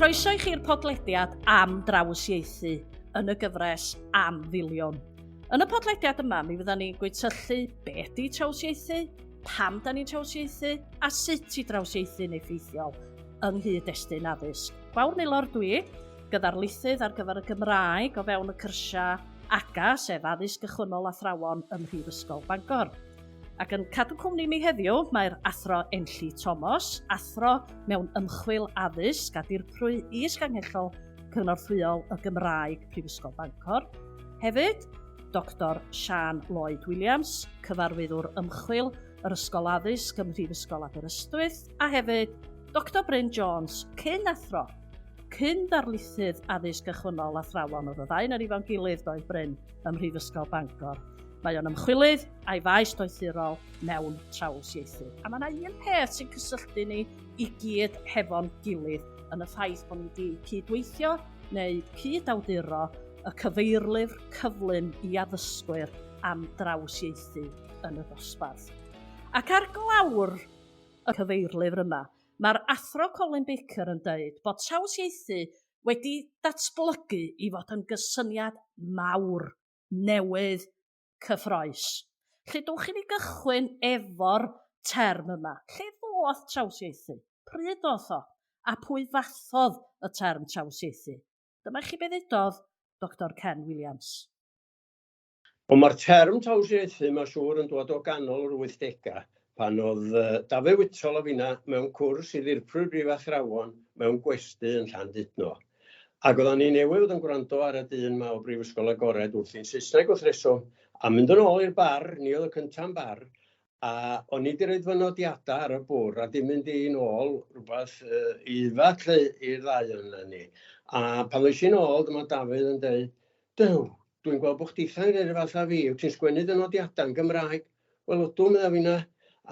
Croeso i chi'r podlediad am drawsieithu yn y gyfres Am Filiwn. Yn y podlediad yma, mi fydda ni'n gwytyllu be ydy trawsieithu, pam da ni'n trawsieithu a sut i drawsieithu'n effeithiol yng nghyd-destun addysg. Gwawr Maelor dwi, gydarlithydd ar gyfer y Gymraeg o fewn y cyrsiau AGA, sef Addysg Gychwynnol Athrawon ym Mhrifysgol Bangor. Ac yn cadw cwmni mi heddiw, mae'r Athro Enlli Thomas, athro mewn ymchwil addysg a dirprwy is-ganghellol cynorthwyol y Gymraeg Prifysgol Bangor. Hefyd, Dr Siân Lloyd Williams, cyfarwyddwr ymchwil yr Ysgol Addysg ym Mhrifysgol Aberystwyth, a hefyd Dr Bryn Jones, cyn athro, cyn ddarlithydd addysg gychwynnol athrawon oedd y ddau yn efo'n gilydd doedd Bryn ym Mhrifysgol Bangor. Mae o'n ymchwilydd a'i faes doethurol mewn trawsieithu. A mae yna un peth sy'n cysylltu ni i gyd hefo'n gilydd yn y ffaith bod ni wedi cydweithio neu cyd-awduro y cyfeirlyfr cyflym i addysgwyr am drawsieithu yn y dosbarth. Ac ar glawr y cyfeirlyfr yma, mae'r Athro Colin Baker yn dweud bod trawsieithu wedi datblygu i fod yn gysyniad mawr newydd cyffroes. Lle dowch i ni gychwyn efo'r term yma? Lle ddoth trawsieithu? Pryd ddoth o? A pwy fathodd y term trawsieithu? Dyma i chi be ddudodd Doctor Ken Williams. Wel, mae'r term trawsieithu, mae'n siŵr, yn dod o ganol yr wythdegau, pan oedd Dafydd Whittall a finna mewn cwrs i ddirprwy brifathrawon mewn gwesty yn Llandudno. Ac oeddan ni newydd fod yn gwrando ar y dyn 'ma o Brifysgol Agored wrthi'n Saesneg wrth reswm, a mynd yn ôl i'r bar, ni oedd y cynta'n bar, a o'n i 'di roid fy nodiadau ar y bwrdd a 'di mynd i nôl rhywbeth i yfad 'lly i'r ddau ohonan ni. A pan ddois i'n ôl dyma Dafydd yn deud, Duw, dwi'n gweld bod chditha'n gwneud yr un fath â fi, wyt ti'n sgwennu dy nodiadau yn Gymraeg? Wel ydw, medda finna,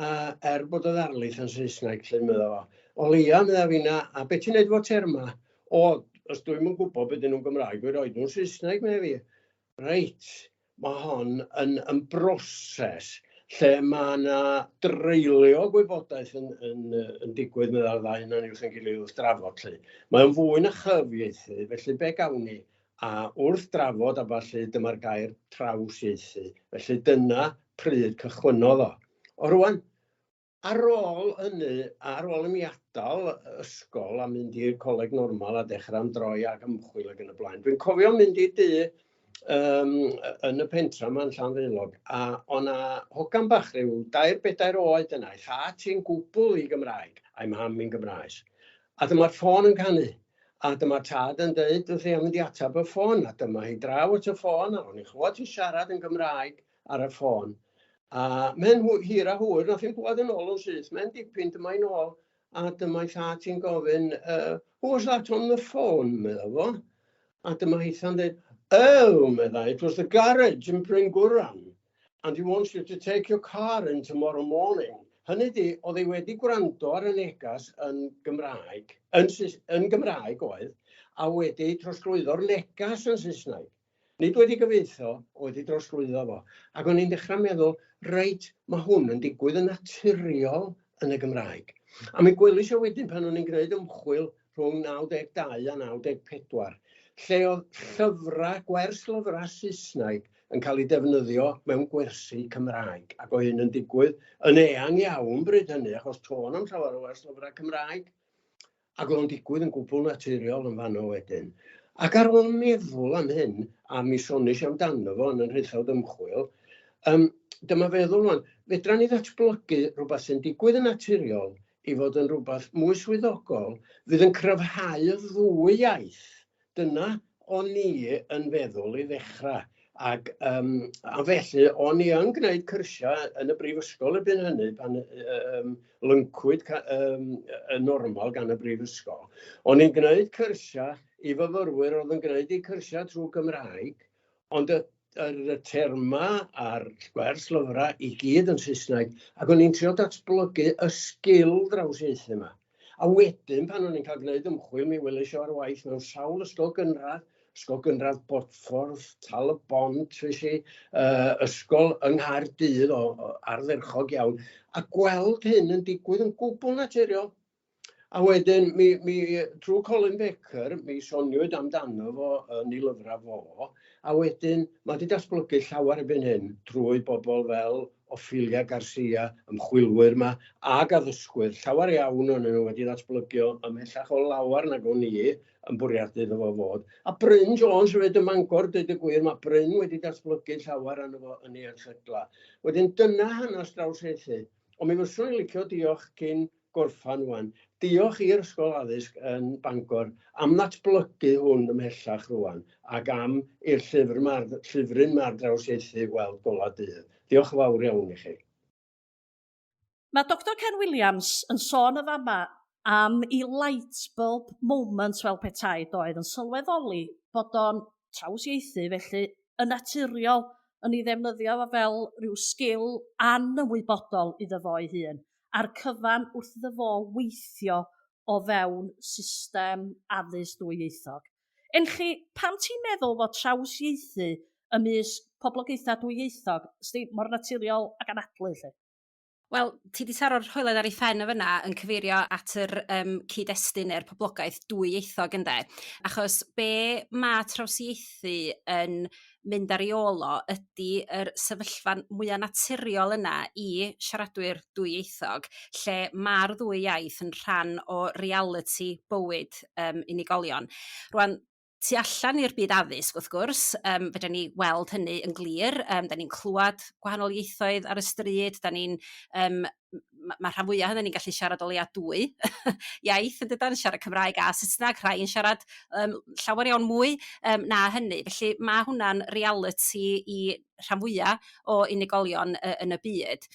a er bod y ddarlith yn Saesneg 'lly, medda fo. O leia, medda finna, a be ti'n neud efo terma? O, os dwi'm yn gwybod be dyn nhw'n Gymraeg, dwi roed nhw'n Saesneg, medda fi. Reit, mae hon yn, yn broses lle mae yna dreulio gwybodaeth yn, yn, yn digwydd, medda'r ddau yna ni wrth ein gilydd wrth drafod 'lly. Mae o'n fwy na chyfieithu, felly be gawn ni? A wrth drafod a ballu dyma'r gair trawsieithu. Felly dyna pryd cychwynnodd o. O rwan, ar ôl hynny, ar ôl i mi adael ysgol a mynd i'r coleg normal a dechrau ymdroi ag ymchwil ac yn y blaen, dwi'n cofio mynd i dŷ um, yn y pentra yma yn Llanfaelog, a o'na hogan bach rhyw dair bedair oed yna, ei thad hi'n gwbl i Gymraeg, a'i mham i'n Gymraes. A dyma'r ffôn yn canu. A dyma'r tad yn deud wrthi am mynd i ateb y ffôn. A dyma hi draw at y ffôn, a o'n i'n chlywed hi'n siarad yn Gymraeg ar y ffôn. A mhen hir a hwyr, nath hi'm dŵad yn ôl yn syth. Mhen dipyn, dyma hi'n ôl, a dyma'i thad hi'n gofyn, who was that on the phone, medda fo. A dyma hitha'n deud, oh, meddai, it was the garage in Bryngwran. And he wants you to take your car in tomorrow morning. Hynny ydi, oedd hi wedi gwrando ar y negas yn Gymraeg, yn, yn Gymraeg oedd, a wedi trosglwyddo'r negas yn Saesneg. Nid wedi gyfieitho, wedi drosglwyddo fo. Ac o'n i'n dechrau meddwl, reit, mae hwn yn digwydd yn naturiol yn y Gymraeg. A mi gwelis o wedyn pan o'n i'n gwneud ymchwil rhwng 92 a 94, lle oedd llyfrau, gwers lyfrau Saesneg yn cael eu defnyddio mewn gwersi Cymraeg, ac oedd hyn yn digwydd yn eang iawn bryd hynny, achos tôn am llawer o wers lyfrau Cymraeg, ac oedd o'n digwydd yn gwbl naturiol yn fanno wedyn. Ac ar ôl meddwl am hyn, a mi soniais amdano fo yn y nhraethawd ymchwil, um, dyma feddwl rwan, fedra ni ddatblygu rhywbeth sy'n digwydd yn naturiol i fod yn rhywbeth mwy swyddogol fydd yn cryfhau y ddwy iaith. Dyna o'n i yn feddwl i ddechrau. Ac, um, a felly, o'n i yn gwneud cyrsiau yn y brifysgol erbyn hynny, pan um, lyncwyd um, y normal gan y brifysgol. O'n i'n gwneud cyrsiau i fyfyrwyr oedd yn gwneud eu cyrsiau trwy Gymraeg, ond y, yr, y terma a'r gwers lyfrau i gyd yn Saesneg, ac o'n i'n trio datblygu y sgil drawsieithu yma. A wedyn, pan o'n i'n cael gwneud ymchwil, mi weles i o ar waith mewn sawl ysgol gynradd, Ysgol Gynradd Bodffordd, Tal y Bont, fes i, ysgol yng Nghaerdydd o, o ardderchog iawn, a gweld hyn yn digwydd yn gwbl naturiol. A wedyn, mi, mi, trwy Colin Baker, mi soniwyd amdano fo yn ei lyfrau fo, a wedyn mae wedi datblygu llawer erbyn hyn trwy bobl fel Ophelia Garcia, ymchwilwyr yma, ag addysgwyr, llawer iawn ohonyn nhw wedi ddatblygio ymhellach o lawer nag o'n i yn bwriadu iddo fo fod. A Bryn Jones hefyd ym Mangor, dweud y gwir, mae Bryn wedi datblygu llawer arno fo yn ei erthyglau. Wedyn dyna hanes drawsieithu. Ond mi fyswn i'n licio diolch cyn gorffan wan. Diolch i'r Ysgol Addysg yn Bangor am ddatblygu hwn ymhellach rwan ac am i'r llyfr 'ma, llyfryn 'ma ar drawsieithu weld golau dydd. Diolch yn fawr iawn i chi. Mae Doctor Ken Williams yn sôn yn fama am ei light bulb moment fel petai doedd yn sylweddoli bod o'n trawsieithu felly yn naturiol yn ei ddefnyddio fo fel rhyw sgil anymwybodol iddo fo'i hun a'r cyfan wrth iddo fo weithio o fewn system addysg dwyieithog. Enlli, pam ti'n meddwl fod trawsieithu ymysg poblogaethau dwyieithog, sdi, mor naturiol ag anadlu 'lly? Wel, ti 'di taro'r hoelen ar ei phen yn fyna yn cyfeirio at yr yym cyd-destun neu'r poblogaeth dwyieithog ynde? Achos be ma' trawsieithu yn mynd ar ei ôl o ydy yr sefyllfa mwya' naturiol yna i siaradwyr dwyieithog lle ma'r ddwy iaith yn rhan o realiti bywyd yym unigolion. Rwan tu allan i'r byd addysg wrth gwrs yym fedra ni weld hynny yn glir yym 'da ni'n clwad gwahanol ieithoedd ar y stryd 'da ni'n yym ma' rhan fwya' ohonon ni'n gallu siarad o leia' dwy iaith yn dydan? Siarad Cymraeg a Saesneg rhai yn siarad yym llawer iawn mwy yym na hynny. Felly ma' hwnna'n realiti i rhan fwya' o unigolion yn y byd.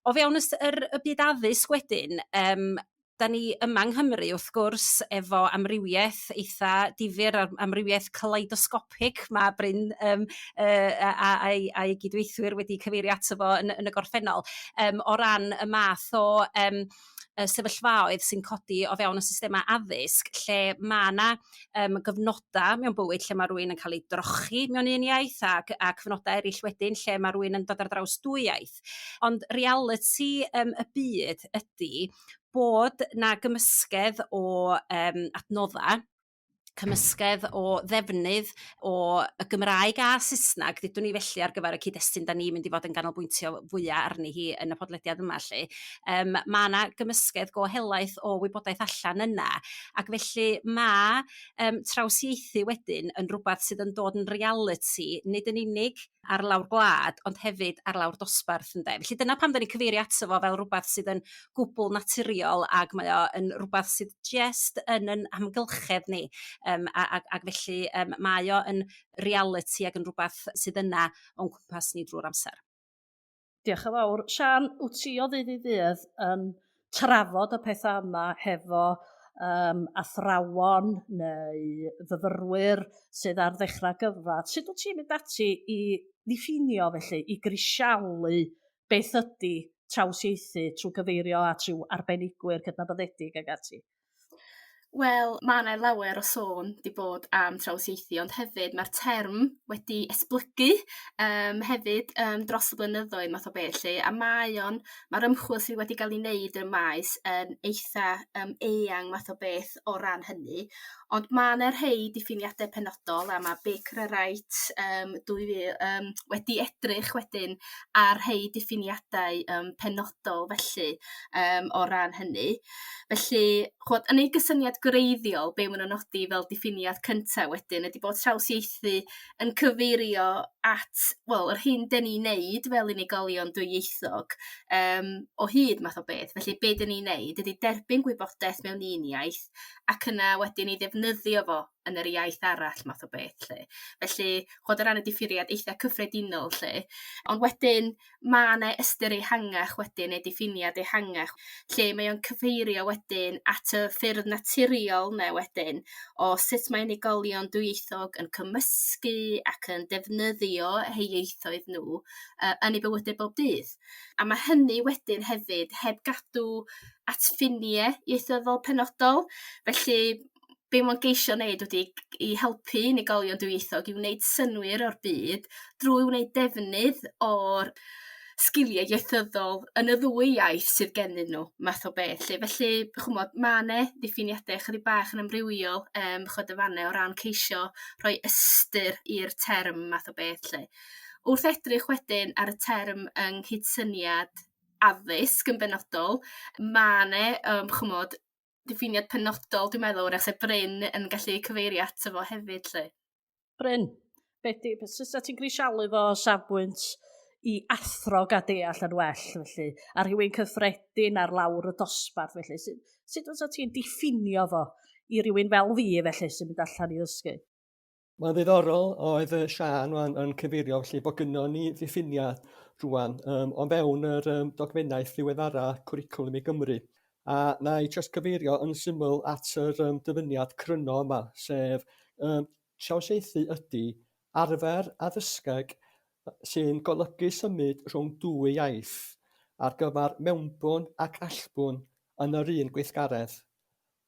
O fewn y yr y byd addysg wedyn yym 'da ni yma yng Nghymru wrth gwrs efo amrywiaeth eitha difyr a amrywiaeth kaleidosgopig ma' Bryn yym yy a a'i a'i gydweithwyr wedi cyfeirio ato fo yn yn y gorffennol yym o ran y math o yym y sefyllfaoedd sy'n codi o fewn y systema addysg lle ma' 'na yym gyfnoda' mewn bywyd lle ma' rywun yn cael ei drochi mewn un iaith ac a cyfnoda' erill wedyn lle ma' rywun yn dod ar draws dwy iaith. Ond realiti yym y byd ydi bod 'na gymysgedd o yym adnodda', cymysgedd o ddefnydd o y Gymraeg a Saesnag ddudwn ni felly ar gyfer y cyd-destun 'da ni'n mynd i fod yn ganolbwyntio fwya' arni hi yn y podlediad yma 'lly. Yym ma' 'na gymysgedd go helaeth o wybodaeth allan yna ac felly ma' yym trawsieithu wedyn yn rwbath sydd yn dod yn realiti nid yn unig ar lawr gwlad ond hefyd ar lawr dosbarth ynde? Felly dyna pam 'da ni'n cyfeirio ato fo fel rwbath sydd yn gwbl naturiol ag mae o yn rwbath sydd jyst yn yn amgylchedd ni yym a ag ag felly yym mae o yn realiti ag yn rwbath sydd yna o'n cwmpas ni drwy'r amser. Diolch yn fawr. Siân, wyt ti o ddydd i ddydd yn trafod y pethau yma hefo um, athrawon neu fyfyrwyr sydd ar ddechrau gyfradd? Sut wyt ti'n mynd ati i ddiffinio felly, i grisialu beth ydy trawsieithu trwy gyfeirio at rhyw arbenigwyr cydnabyddedig ag ati? Wel, ma' 'na lawer o sôn 'di bod am trawsieithu ond hefyd ma'r term wedi esblygu yym hefyd yym dros y blynyddoedd math o beth 'lly a mae o'n ma'r ymchwil sydd wedi ga'l 'i neud yn y maes yn eitha yym eang math o beth o ran hynny ond ma' 'na rhei diffiniade penodol a ma' Baker a Wright yym 2000 yym wedi edrych wedyn ar rhei diffiniadau yym penodol felly yym o ran hynny. Felly ch'mod yn ei gysyniad gwreiddiol be' ma' nw'n nodi fel diffiniad cynta wedyn ydi bod trawsieithu yn cyfeirio at wel yr hyn 'den ni'n neud fel unigolion dwyieithog yym o hyd math o beth. Felly be' 'dyn ni'n neud ydi derbyn gwybodaeth mewn un iaith ac yna wedyn 'i ddefnyddio fo yn yr iaith arall math o beth 'lly. Felly ch'od o ran y diffiniad eitha cyffredinol 'lly. Ond wedyn ma' 'na ystyr ehangach wedyn neu diffiniad ehangach lle mae o'n cyfeirio wedyn at y ffyrdd naturiol 'ne wedyn o sut mae unigolion dwyieithog yn cymysgu ac yn defnyddio eu ieithoedd nhw yy yn eu bywyde bob dydd. A ma' hynny wedyn hefyd heb gadw at ffinie ieithyddol penodol felly be' ma'n geisio neud ydi i helpu unigolion dwyieithog i wneud synnwyr o'r byd drwy wneud defnydd o'r sgiliau ieithyddol yn y ddwy iaith sydd gennyn nhw math o beth 'lly. Felly ch'mod ma' 'ne ddiffiniade chydig bach yn amrywiol yym ch'od y fanne o ran ceisio rhoi ystyr i'r term math o beth 'lly. Wrth edrych wedyn ar y term yng nghydsyniad addysg yn benodol ma' 'ne yym ch'mod diffiniad penodol dwi'n meddwl 'w'rach se Bryn yn gallu cyfeirio ato fo hefyd 'lly. Bryn, be 'di, sut sa ti'n grisialu fo o safbwynt i athro ga deall yn well felly, a rhywun cyffredin ar lawr y dosbarth felly, sut, sut fysa ti'n diffinio fo i rywun fel fi felly sy'n mynd allan i ddysgu? Mae'n ddiddorol oedd y Siân wan yn cyfeirio felly bod gynnon ni ddiffiniad rwan um, o fewn yr um, dogfennaeth ddiweddara Cwricwlwm i Gymru. A na i jyst cyfeirio yn syml at yr um, dyfyniad cryno yma, sef um, trawsieithu ydy arfer addysgeg sy'n golygu symud rhwng dwy iaith ar gyfer mewnbwn ac allbwn yn yr un gweithgaredd.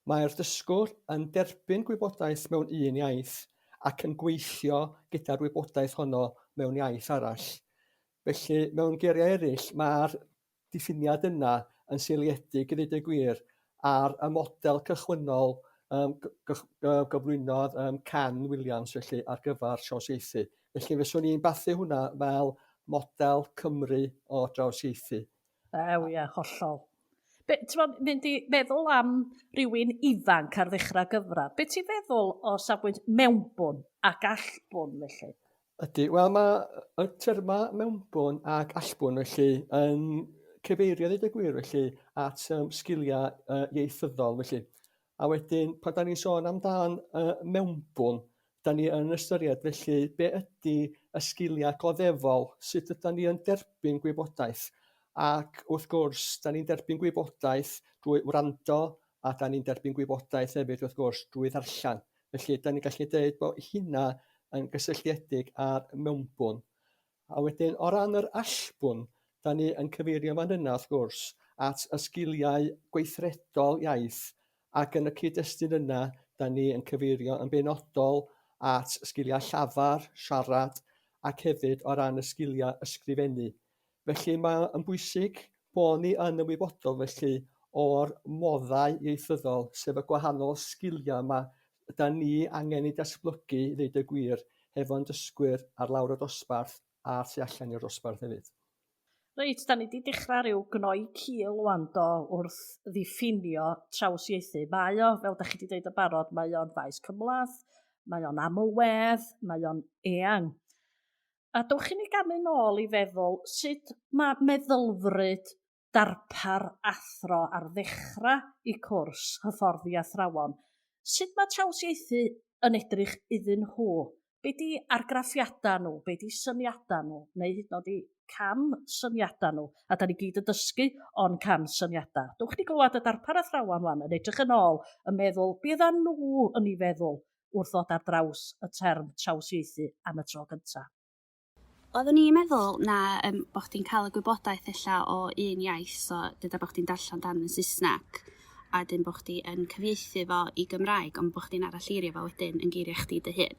Mae'r dysgwr yn derbyn gwybodaeth mewn un iaith ac yn gweithio gyda'r wybodaeth honno mewn iaith arall. Felly, mewn geiriau eraill, mae'r diffiniad yna yn seiliedig, i ddweud y gwir, ar y model cychwynnol um, gyflwynodd um, Can Williams felly ar gyfer trawsieithu. Felly fyswn i'n bathu hwnna fel model Cymru o drawsieithu. Ew, ie, hollol. Be, ti'n mynd i meddwl am rywun ifanc ar ddechrau gyfradd, be ti'n feddwl o safbwynt mewnbwn ac allbwn felly? Ydy, wel mae y terma mewnbwn ac allbwn felly yn cyfeirio ddeud y gwir felly at um, sgiliau uh, ieithyddol felly. A wedyn pan da ni'n sôn amdan uh, mewnbwn, da ni yn ystyried felly be ydy y sgiliau goddefol, sut ydy ni yn derbyn gwybodaeth. Ac wrth gwrs, da ni'n derbyn gwybodaeth drwy wrando a da ni'n derbyn gwybodaeth hefyd wrth gwrs drwy ddarllen. Felly, da ni'n gallu dweud bod hynna yn gysylltiedig â'r mewnbwn. A wedyn, o ran yr allbwn, da ni yn cyfeirio fan yna, wrth gwrs, at y sgiliau gweithredol iaith, ac yn y cyd-destun yna, da ni yn cyfeirio yn benodol at sgiliau llafar, siarad, ac hefyd o ran y sgiliau ysgrifennu. Felly mae yn bwysig bod ni yn ymwybodol felly o'r moddau ieithyddol, sef y gwahanol sgiliau yma yda ni angen eu datblygu i ddeud y gwir hefo'n dysgwyr ar lawr y dosbarth a'r tu allan i'r dosbarth hefyd. Reit, da ni wedi dechrau rhyw gnoi cil wan do wrth ddiffinio trawsieithu. Mae o, fel da chi wedi dweud yn barod, mae o'n faes cymhleth, mae o'n amlwedd, mae o'n eang. A dowch i ni gamu nôl i feddwl sut mae meddylfryd darpar athro ar ddechrau i cwrs hyfforddi athrawon, sut mae trawsieithu yn edrych iddyn nhw? Be di argraffiadau nhw? Be di syniadau nhw? Neu hyd yn oed i cam syniadau nhw? A da ni gyd yn dysgu o'n cam syniadau. Dowch ni glywed y darpar athrawon wan yn edrych yn ôl yn meddwl be oeddan nhw yn ei feddwl wrth ddod ar draws y term trawsieithu am y tro gyntaf. Oeddwn i'n meddwl na yym bo' chdi'n ca'l y gwybodaeth ella o un iaith so deuda bo' chdi'n darllan darn yn Sysnag a wedyn bo' chdi yn cyfieithu fo i Gymraeg ond bo' chdi'n aralleirio fo wedyn yn geiria' chdi dy hun.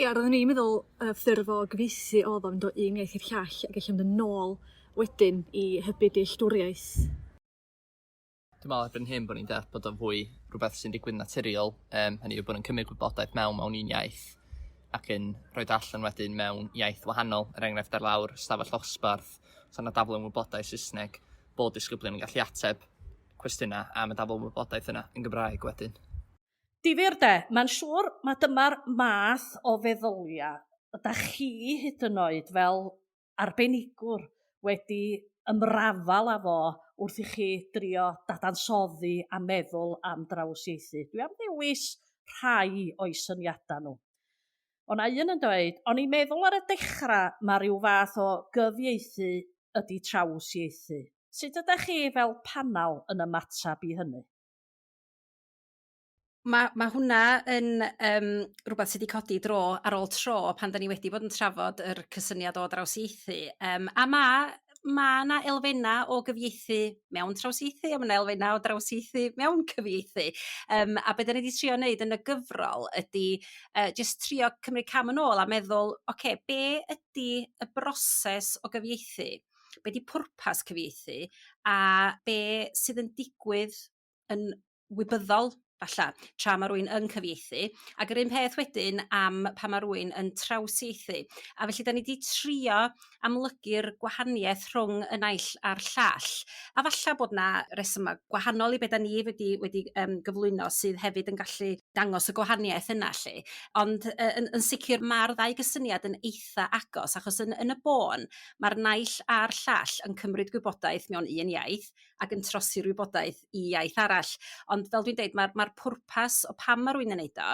Ia roeddwn i'n meddwl y ffurf o gyfieithu o'dd o mynd o un iaith i'r llall ag ella mynd yn ôl wedyn i hybu dealltwriaeth. Dwi'n meddwl erbyn hyn bod ni'n deall bod o'n fwy rhywbeth sy'n digwydd naturiol, um, hynny yw bod yn cymryd gwybodaeth mewn mewn un iaith ac yn rhoi allan wedyn mewn iaith wahanol, er enghraifft ar lawr stafell ddosbarth, so yna daflen wybodaeth Saesneg, bod disgyblion yn gallu ateb cwestiynau am y daflen wybodaeth yna yn Gymraeg wedyn. Difyr de, mae'n siŵr mae dyma'r math o feddyliau ydych chi hyd yn oed fel arbenigwr wedi ymrafael â fo wrth i chi drio dadansoddi a meddwl am drawsieithu. Dwi am ddewis rhai o'i syniadau nhw. O 'na un yn dweud, o'n i'n meddwl ar y dechrau ma' rhyw fath o gyfieithu ydi trawsieithu. Sut ydach chi fel panel yn ymateb i hynny? Ma' ma' hwnna yn yym rwbath sydd 'di codi dro ar ôl tro pan 'da ni wedi bod yn trafod yr cysyniad o drawsieithu yym a ma' ma' 'na elfenna' o gyfieithu mewn trawsieithu a ma' 'na elfenna' o drawsieithu mewn cyfieithu yym a be 'da ni 'di trio neud yn y gyfrol ydi yy jyst trio cymryd cam yn ôl a meddwl oce be ydi y broses o gyfieithu? Be 'di pwrpas cyfieithu? A be sydd yn digwydd yn wybyddol falla tra ma' rwy'n yn cyfieithu? Ag yr un peth wedyn am pan ma' rwy'n yn trawsieithu. A felly 'da ni 'di trio amlygu'r gwahaniaeth rhwng y naill a'r llall. A falla bod 'na resyma' gwahanol i be 'da ni wedi wedi yym gyflwyno sydd hefyd yn gallu dangos y gwahaniaeth yna 'lly. Ond yy yn yn sicr ma'r ddau gysyniad yn eitha' agos achos yn yn y bôn ma'r naill a'r llall yn cymryd gwybodaeth mewn un iaith ac yn trosi'r wybodaeth i iaith arall. Ond fel dwi'n deud, mae'r ma pwrpas o pam mae rwy'n yn neud o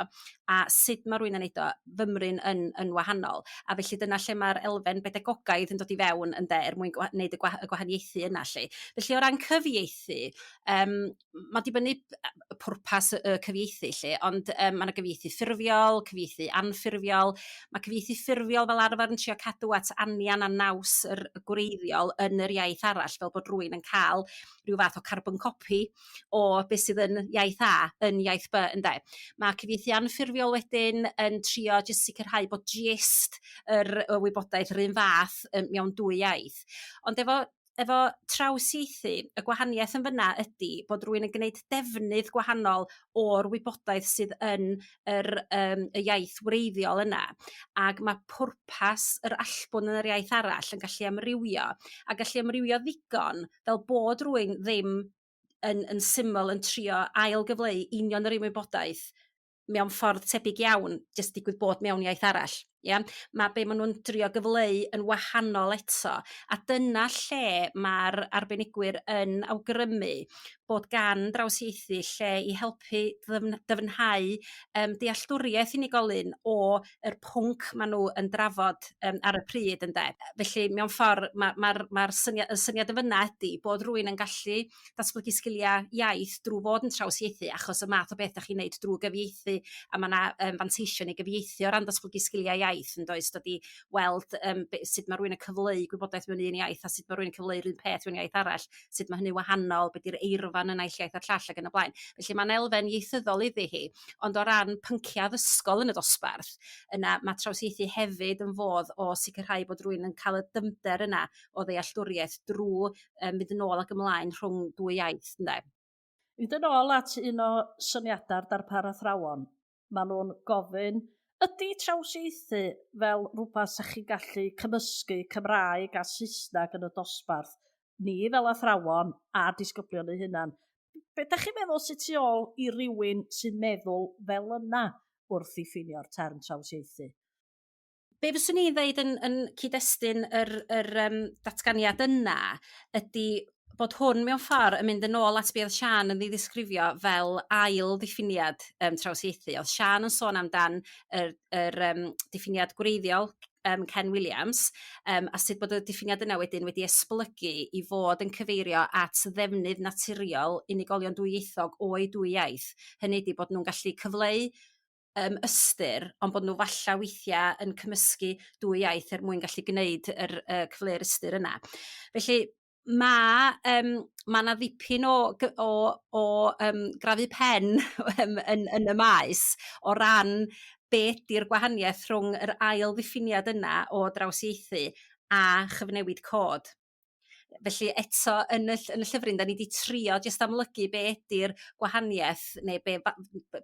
a sut mae rwy'n yn neud o fymryn yn, yn wahanol. A felly dyna lle mae'r elfen bedagogaidd yn dod i fewn ynde, er mwyn gwneud y, gwa y gwahaniaethu yna 'lly. Felly o ran cyfieithu, um, mae dibynnu pwrpas y, y cyfieithu 'lly, ond um, mae yna gyfieithu ffurfiol, cyfieithu anffurfiol. Mae cyfieithu ffurfiol fel arfer yn trio cadw at anian a naws yr gwreiddiol yn yr iaith arall, fel bod rwy'n yn cael rhyw fath o carbon copy o beth sydd yn iaith A yn iaith B ynde. Mae cyfieithu anffurfiol wedyn yn trio jyst sicrhau bod gist yr y wybodaeth yr un fath mewn dwy iaith. Ond efo efo trawsieithu, y gwahaniaeth yn fyna ydy bod rwy'n yn gwneud defnydd gwahanol o'r wybodaeth sydd yn yr yym y iaith wreiddiol yna ac mae pwrpas yr allbwn yn yr iaith arall yn gallu amrywio a gallu amrywio ddigon fel bod rwy'n ddim yn yn syml yn trio ail gyfleu union yr un wybodaeth mewn ffordd tebyg iawn jyst digwydd bod mewn iaith arall ia? Ma' be ma' nw'n drio gyfleu yn wahanol eto a dyna lle ma'r arbenigwyr yn awgrymu bod gan drawsieithu lle i helpu dyfnhau yym dealltwriaeth unigolyn o yr pwnc ma' n'w yn drafod yym ar y pryd ynde? Felly mewn ffor' ma' ma'r ma'r syniad y syniad yn fyna ydi bod rwy'n yn gallu datblygu sgilia' iaith drw fod yn trawsieithu achos y math o beth 'da chi'n neud drw gyfieithu a ma' 'na yym fanteision i gyfieithu o ran datblygu sgilia' iaith yn does? Dod i weld yym be- sut ma' rwy'n yn cyfleu gwybodaeth mewn un iaith a sut ma' rwy'n yn cyfleu'r un peth mewn iaith arall sut ma' hynny wahanol be 'di'r eirfan y naill iaith a'r llall ag yn y blaen. Felly ma'n elfen ieithyddol iddi hi ond o ran pyncia' addysgol yn y dosbarth yna ma' trawsieithu hefyd yn fodd o sicrhau bod rwy'n yn ca'l y dyfnder yna o ddealltwriaeth drw yym mynd yn ôl ac ymlaen rhwng dwy iaith ynde? Mynd yn ôl at un o syniadau'r darpar athrawon, maen nhw'n gofyn, ydy trawsieithu fel rhywbeth 'sa chi'n gallu cymysgu Cymraeg a Saesneg yn y dosbarth, ni fel athrawon a disgyblion eu hunan? Be dach chi'n meddwl sydd tu ôl i rywun sy'n meddwl fel yna wrth ddiffinio'r term trawsieithu? Be fyswn i'n ddeud yn yn cyd-destun yr yr yym datganiad yna ydy bod hwn mewn ffordd yn mynd yn ôl at be oedd Siân yn ei ddisgrifio fel ail ddiffiniad yym trawsieithu. Oedd Siân yn sôn amdan yr yr yym diffiniad gwreiddiol yym Ken Williams yym a sut bod y diffiniad yna wedyn wedi esblygu i fod yn cyfeirio at ddefnydd naturiol unigolion dwyieithog o'u dwy iaith. Hynny ydi bod nhw'n gallu cyfleu yym ystyr ond bod n'w falla weithia' yn cymysgu dwy iaith er mwyn gallu gneud yr yy cyfleu'r ystyr yna. Felly ma' yym ma' 'na ddipyn o o o yym grafu pen yym yn yn y maes o ran be 'di'r gwahaniaeth rhwng yr ail ddiffiniad yna o drawsieithu a chyfnewid cod. Felly eto yn y yn y llyfryn 'da ni 'di trio jyst amlygu be ydi'r gwahaniaeth neu be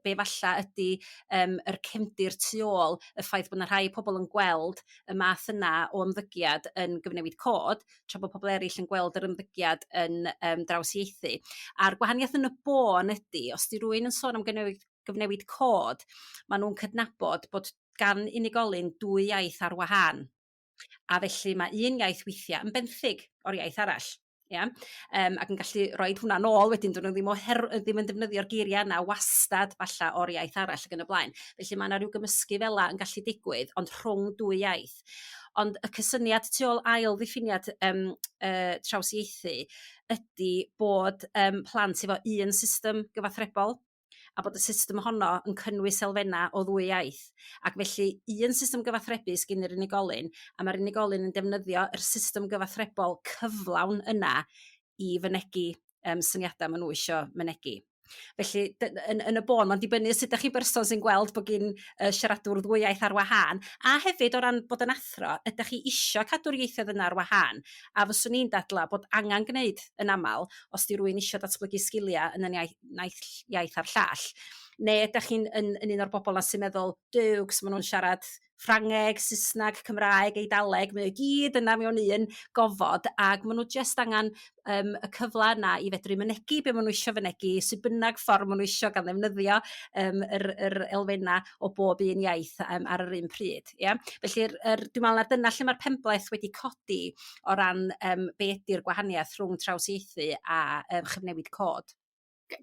be falla ydi yym yr cefndir tu ôl y ffaith bod 'na rhai pobl yn gweld y math yna o ymddygiad yn gyfnewid cod tra bod pobl eraill yn gweld yr ymddygiad yn yym drawsieithu. A'r gwahaniaeth yn y bôn ydi os 'di rywun yn sôn am gyfnewid gyfnewid cod ma' nw'n cydnabod bod gan unigolyn dwy iaith ar wahân. A felly mae un iaith weithiau yn benthyg o'r iaith arall ia? Ac yn gallu roid hwnna nôl wedyn dydyn nhw ddim oher- ddim yn defnyddio'r geiriau yna wastad falla o'r iaith arall ac yn y blaen. Felly mae 'na ryw gymysgu fela yn gallu digwydd ond rhwng dwy iaith. Ond y cysyniad tu ôl ail ddiffiniad yym trawsieithu ydy bod yym plant efo un system gyfathrebol. a bod y system honno yn cynnwys elfenna' o ddwy iaith ac felly un system gyfathrebu s'gin yr unigolyn a ma'r unigolyn yn defnyddio yr system gyfathrebol cyflawn yna i fynegi yym syniada' ma' n'w isio mynegi. Felly yn yn y bôn ma'n dibynnu sut 'da chi'n berson sy'n gweld bod gin y siaradwr ddwy iaith ar wahân a hefyd o ran bod yn athro ydach chi isio cadw'r ieithoedd yna ar wahân? A fyswn i'n dadla' bod angan gneud yn amal os 'di rwy'n isio datblygu sgilia' yn y iaith naill iaith a'r llall neu ydach chi'n yn yn un o'r bobol 'na sy'n meddwl duwcs ma' nw'n siarad Ffrangeg, Saesneg, Cymraeg, Eidaleg, mae o i gyd yna mewn un gofod ac ma' n'w jyst angan yym y cyfla yna i fedru mynegi be ma' n'w isio fynegi sut bynnag ffordd ma' n'w isio gan ddefnyddio yym yr yr elfenna' o bob un iaith yym ar yr un pryd ia? Felly yr yr dwi me'l na dyna lle ma'r penbleth wedi codi o ran yym be ydi'r gwahaniaeth rhwng trawsieithu a yym chyfnewid cod.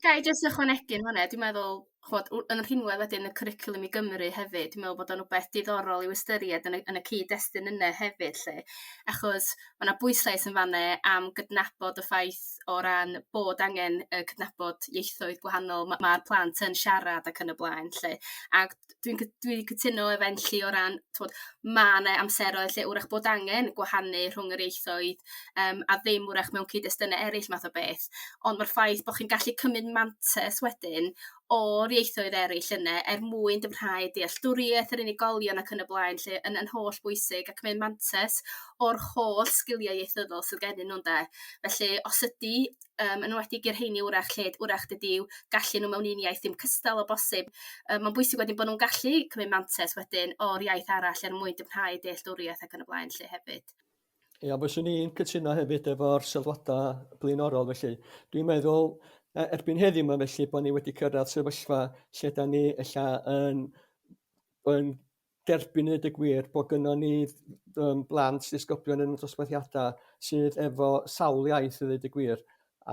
Ga i jyst ychwanegu yn hwnna, dwi'n meddwl ch'mod yn rhinwedd wedyn y cwricwlwm i Gymru hefyd, dwi'n meddwl bod o'n wbeth diddorol i'w ystyried yn y yn y cyd-destun yne hefyd 'lly, achos ma' 'na bwyslais yn fan 'ne am gydnabod y ffaith o ran bod angen yy cydnabod ieithoedd gwahanol ma' ma'r plant yn siarad ac yn y blaen 'lly, ag dwi'n dwi cytuno efo Enlli o ran t'mod ma' 'na amseroedd lle 'w'rach bod angen gwahanu rhwng yr ieithoedd yym a ddim 'w'rach mewn cyd-destune eryll math o beth. Ond ma'r ffaith bo' chi'n gallu cymryd mantes wedyn o'r ieithoedd eryll yne er mwyn dyfrhau dealltwriaeth yr unigolion ac yn y blaen 'lly yn yn holl bwysig ac cymryd mantes o'r holl sgilia ieithyddol sydd gennyn nhw ynde? Felly os ydi yym yn enwedig i'r rheini 'w'rach lle 'w'rach dydi i'w gallu nhw mewn un iaith ddim cystal o bosib yy ma'n bwysig wedyn bo' nw'n gallu cymryd mantes wedyn o'r iaith arall er mwyn dyfnhau dealltwriaeth ac yn y blaen 'lly hefyd. Ia, fyswn i'n cytuno hefyd efo'r sylwadau blaenorol felly. Dwi'n meddwl erbyn heddiw 'ma felly bod ni wedi cyrraedd sefyllfa lle da ni ella yn, yn derbyn i ddeud y gwir bod gynnon ni um, blant disgyblion yn y dosbarthiadau sydd efo sawl iaith i ddeud y gwir.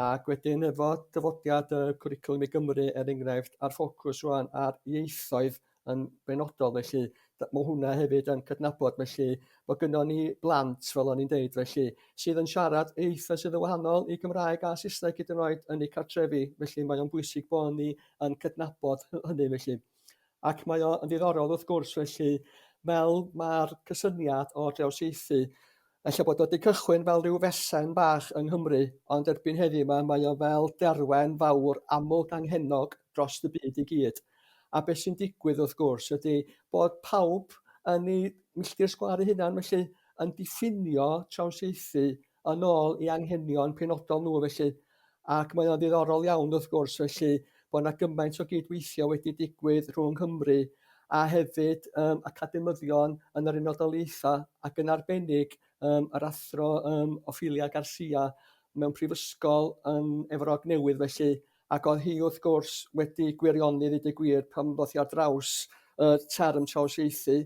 Ac wedyn efo dyfodiad y cwricwlwm i Gymru er enghraifft a'r ffocws rwan ar ieithoedd yn benodol felly mae hwnna hefyd yn cydnabod felly bod gynnon ni blant fel o'n i'n deud felly sydd yn siarad ieithoedd sydd yn wahanol i Gymraeg a Saesneg hyd yn oed yn eu cartrefi felly mae o'n bwysig bod ni yn cydnabod hynny felly. Ac mae o yn ddiddorol wrth gwrs felly fel mae'r cysyniad o drawsieithu, ella bod o wedi cychwyn fel rhyw fesen bach yng Nghymru, ond erbyn heddiw 'ma mae o fel derwen fawr aml ganghennog dros y byd i gyd. A beth sy'n digwydd wrth gwrs ydy bod pawb yn ei milltir sgwâr ei hunan felly yn diffinio trawsieithu yn ôl i anghenion penodol nhw felly. Ac mae o'n ddiddorol iawn wrth gwrs felly bod 'na gymaint o gydweithio wedi digwydd rhwng Nghymru a hefyd um, academyddion yn yr Unol Daleithiau ac yn arbennig um, yr athro um, Ophelia Garcia mewn prifysgol yn Efrog Newydd felly ac oedd hi wrth gwrs wedi gwirioni ddweud y gwir pan ddoth hi ar draws y term trawsieithu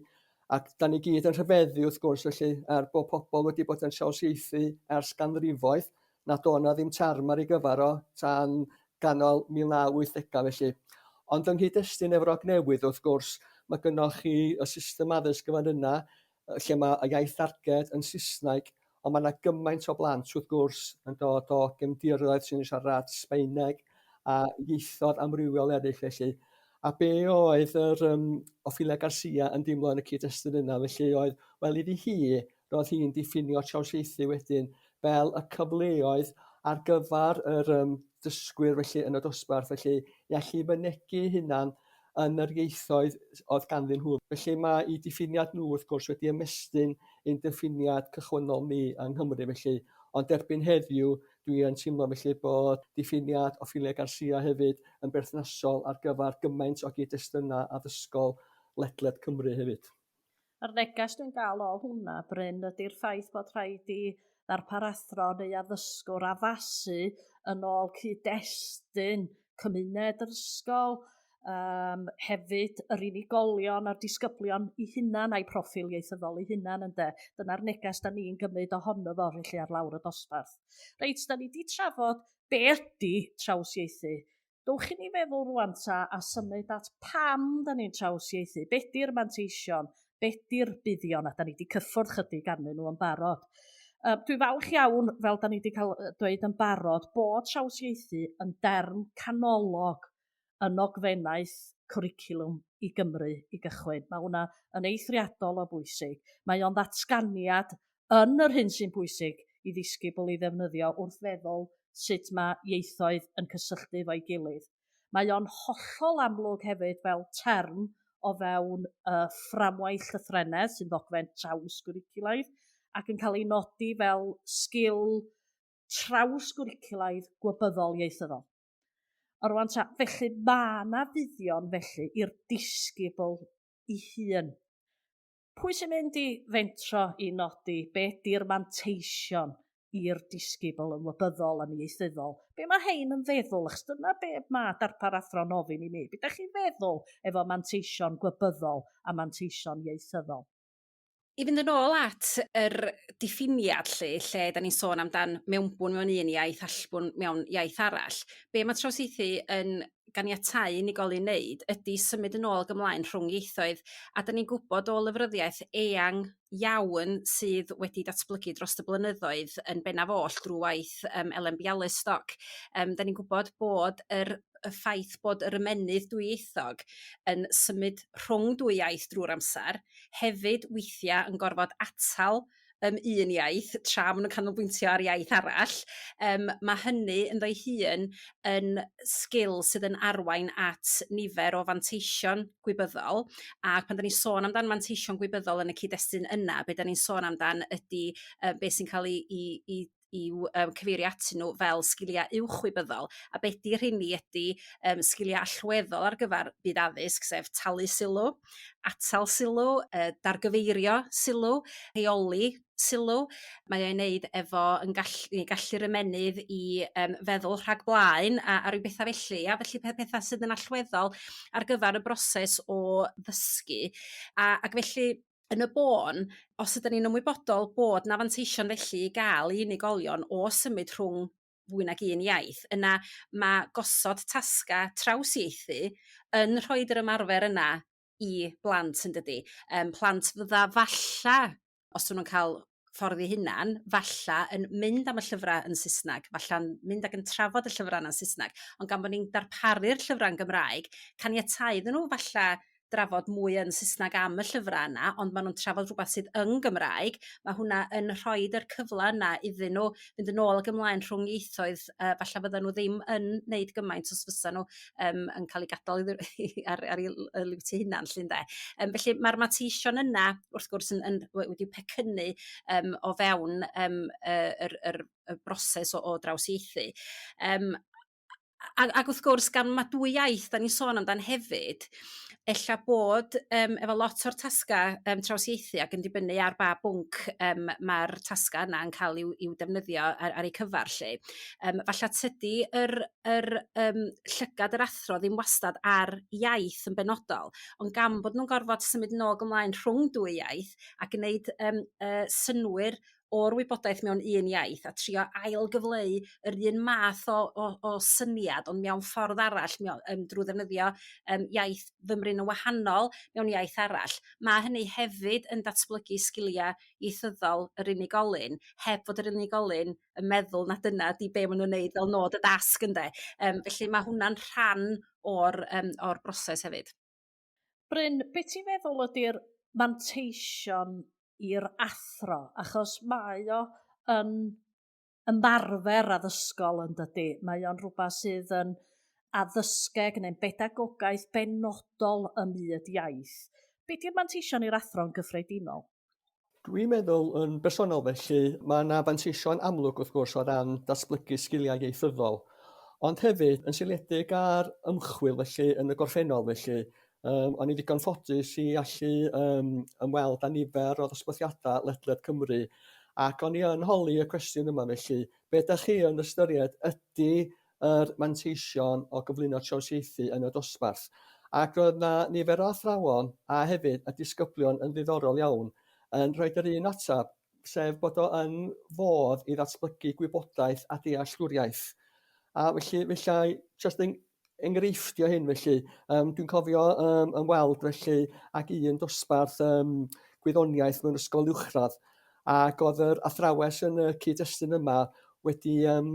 Ac da ni gyd yn rhyfeddu wrth gwrs felly, er bod pobl wedi bod yn trawsieithu ers ganrifoedd, nad oedd 'na ddim term ar ei gyfer o tan ganol 1980au felly. Ond yng nghyd-destun Efrog Newydd wrth gwrs, mae gynnoch chi y system addysg yn fan yna, lle mae y iaith darged yn Saesneg, ond mae 'na gymaint o blant wrth gwrs yn dod o gefndiroedd sy'n siarad Sbaeneg a ieithoedd amrywiol eraill felly. A be oedd yr um, Ophelia Garcia yn deimlo yn y cyd-destun yna felly oedd, wel iddi hi, roedd hi'n diffinio trawsieithu wedyn fel y cyfleoedd ar gyfer yr um, dysgwyr felly yn y dosbarth felly i allu fynegi hunan yn yr ieithoedd oedd ganddyn nhw. Felly mae eu diffiniad nhw wrth gwrs wedi ymestyn ein diffiniad cychwynnol ni yng Nghymru felly, ond erbyn heddiw dwi yn teimlo felly bod diffiniad Ophelia Garcia hefyd yn berthnasol ar gyfer gymaint o gyd-destunau addysgol ledled Cymru hefyd. A'r neges dwi'n gael o hwnna, Bryn, ydy'r ffaith bod rhaid i ddarpar athro neu addysgwr addasu yn ôl cyd-destun cymuned yr ysgol, um, hefyd yr unigolion a'r disgyblion i hunan a'i proffil ieithyddol eu hunan ynde. Dyna'r neges da ni'n gymryd ohono fo felly ar lawr y dosbarth. Reit, da ni di trafod be ydy trawsieithu. Dowch i ni feddwl rwan ta a symud at pam da ni'n trawsieithu, be di'r manteision, be di'r buddion, a da ni di cyffwrdd chydig arnyn nhw yn barod. Uh, dwi falch iawn, fel da ni wedi cael dweud yn barod, bod trawsieithu yn derm canolog. yn nogfennaeth Cwricwlwm i Gymru i gychwyn. Mae hwnna yn eithriadol o bwysig. Mae o'n ddatganiad yn yr hyn sy'n bwysig i ddisgybl ei ddefnyddio wrth feddwl sut mae ieithoedd yn cysylltu efo'i gilydd. Mae o'n hollol amlwg hefyd fel term o fewn y fframwaith llythrennedd sy'n ddogfen trawsgwricwlaidd ac yn cael ei nodi fel sgil trawsgwricwlaidd gwybyddol ieithyddol. A rwan ta, felly mae yna fuddion felly i'r disgybl ei hun. Pwy sy'n mynd i fentro i nodi be di'r manteision i'r disgybl yn wybyddol yn ieithyddol? Be mae hein yn feddwl? Achos dyna be mae darpar athro'n ofyn i mi. Be da chi'n feddwl efo manteision gwybyddol a manteision ieithyddol? I fynd yn ôl at yr diffiniad 'lly, lle 'da ni'n sôn amdan mewnbwn mewn un iaith, allbwn mewn iaith arall, be ma' trawsieithu yn ganiatáu unigolyn neud ydi symud yn ôl ag ymlaen rhwng ieithoedd, a 'da ni'n gwybod o lyfryddiaeth eang iawn sydd wedi datblygu dros y blynyddoedd yn bennaf oll drwy waith yym Elen Bialystok, yym 'da ni'n gwybod bod yr y ffaith bod yr ymennydd dwyieithog yn symud rhwng dwy iaith drwy'r amser hefyd weithia' yn gorfod atal yym un iaith tra ma' nw'n canolbwyntio ar iaith arall yym ma' hynny ynddo'i hun yn sgil sydd yn arwain at nifer o fanteision gwybyddol ac pan 'da ni'n sôn amdan manteision gwybyddol yn y cyd-destun yna be 'da ni'n sôn amdan ydi yy be sy'n cael ei i i i'w yym cyfeirio atyn nhw fel sgiliau uwchwybyddol a be 'di rheini ydi yym sgiliau allweddol ar gyfer byd addysg sef talu sylw, atal sylw, yy dargyfeirio sylw, rheoli sylw. Mae o i neud efo yn gallu gallu'r ymennydd i yym feddwl rhag blaen a a ryw betha' felly ia? Felly petha' sydd yn allweddol ar gyfer y broses o ddysgu a ac felly yn y bôn, os ydan ni'n ymwybodol bod 'na fanteision felly i gael i unigolion o symud rhwng fwy nag un iaith, yna ma' gosod tasga trawsieithu yn rhoid yr ymarfer yna i blant yn dydi? Yym plant fydda falla, os 'dyn nw'n ca'l ffordd i hunan, falla yn mynd am y llyfra' yn Saesnag, falla'n mynd ac yn trafod y llyfra' yna'n Saesnag, ond gan bo' ni'n darparu'r llyfra' yn Gymraeg, caniatáu iddyn nhw falla drafod mwy yn Saesneg am y llyfrau yna ond ma' nw'n trafod rhywbeth sydd yn Gymraeg ma' hwnna yn rhoid yr cyfle yna iddyn nhw fynd yn ôl ag ymlaen rhwng ieithoedd yy falla fydda nhw ddim yn neud gymaint os fysa nhw yym yn cael eu gadael ar ar eu liwt eu hunan 'lly ynde? Yym felly ma'r manteision yna wrth gwrs yn yn wedi pecynnu yym o fewn yym y yr yr y broses o o drawsieithu. Yym a ac wrth gwrs gan ma' dwy iaith 'da ni'n sôn amdan hefyd ella bod yym efo lot o'r tasga' yym trawsieithu ac yn dibynnu ar ba bwnc yym ma'r tasga' yna yn cael i'w i'w defnyddio ar ar eu cyfar 'lly yym falla tydi yr yr yym llygad yr athro ddim wastad ar iaith yn benodol ond gan bod nw'n gorfod symud nôl ag ymlaen rhwng dwy iaith a gneud yym yy synnwyr o'r wybodaeth mewn un iaith a trio ail-gyfleu yr un math o o o syniad ond mewn ffordd arall mewn yym drw ddefnyddio yym iaith fymryn yn wahanol mewn iaith arall ma' hynny hefyd yn datblygu sgilia' ieithyddol yr unigolyn heb fod yr unigolyn yn meddwl na dyna 'di be ma' nw'n neud fel nod y dasg ynde? Yym felly ma' hwnna'n rhan o'r yym o'r broses hefyd. Bryn, be ti'n feddwl ydy'r manteision i'r athro? Achos mae o yn ymarfer addysgol yn dydy? Mae o'n rhywbeth sydd yn addysgeg neu'n bedagogaeth benodol ym myd iaith. Be di'r manteision i'r athro yn gyffredinol? Dwi'n meddwl yn bersonol felly, mae yna fanteision amlwg wrth gwrs o ran datblygu sgiliau ieithyddol, ond hefyd yn seiliedig ar ymchwil felly yn y gorffennol felly, um, o'n i ddigon ffodus i allu um, ymweld â nifer o ddosbarthiadau ledled Cymru ac o'n i yn holi y cwestiwn yma felly, be ydych chi yn ystyried ydy yr manteision o gyflwyno trawsieithu yn y dosbarth. Ac roedd 'na nifer o athrawon a hefyd y disgyblion yn ddiddorol iawn yn rhoid yr un ateb, sef bod o yn fodd i ddatblygu gwybodaeth a dealltwriaeth. A felly, felly jyst yn enghreifftio hyn felly, um, dwi'n cofio um, ymweld felly ag un dosbarth um, gwyddoniaeth mewn ysgol uwchradd, ac oedd yr athrawes yn y cyd-destun yma wedi um,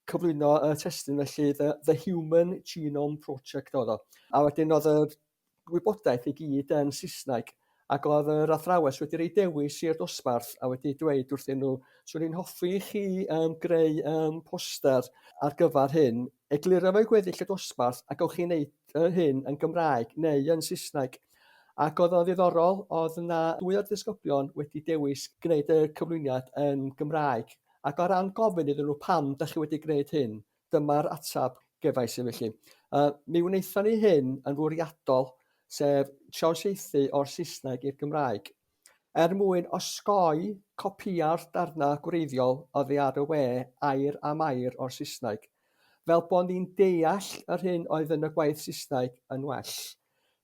cyflwyno y testun felly, The, The Human Genome Project oedd o. A wedyn oedd yr gwybodaeth i gyd yn Saesneg, ac oedd yr athrawes wedi rhoi dewis i'r dosbarth a wedi dweud wrthyn nhw, 'swn i'n hoffi i chi um, greu um, poster ar gyfer hyn, egluro fe gweddill y dosbarth a gewch chi wneud hyn yn Gymraeg neu yn Saesneg. Ac oedd o'n ddiddorol, oedd yna dwy o'r disgyblion wedi dewis gwneud y cyflwyniad yn Gymraeg. Ac o ran gofyn iddyn nhw pam da chi wedi gwneud hyn, dyma'r ateb gefais i felly. Uh, mi wnaethon ni hyn yn fwriadol, sef trawsieithu o'r Saesneg i'r Gymraeg, er mwyn osgoi copïau'r darnau gwreiddiol oddi ar y we air am air o'r Saesneg, fel bod ni'n deall yr hyn oedd yn y gwaith Saesneg yn well.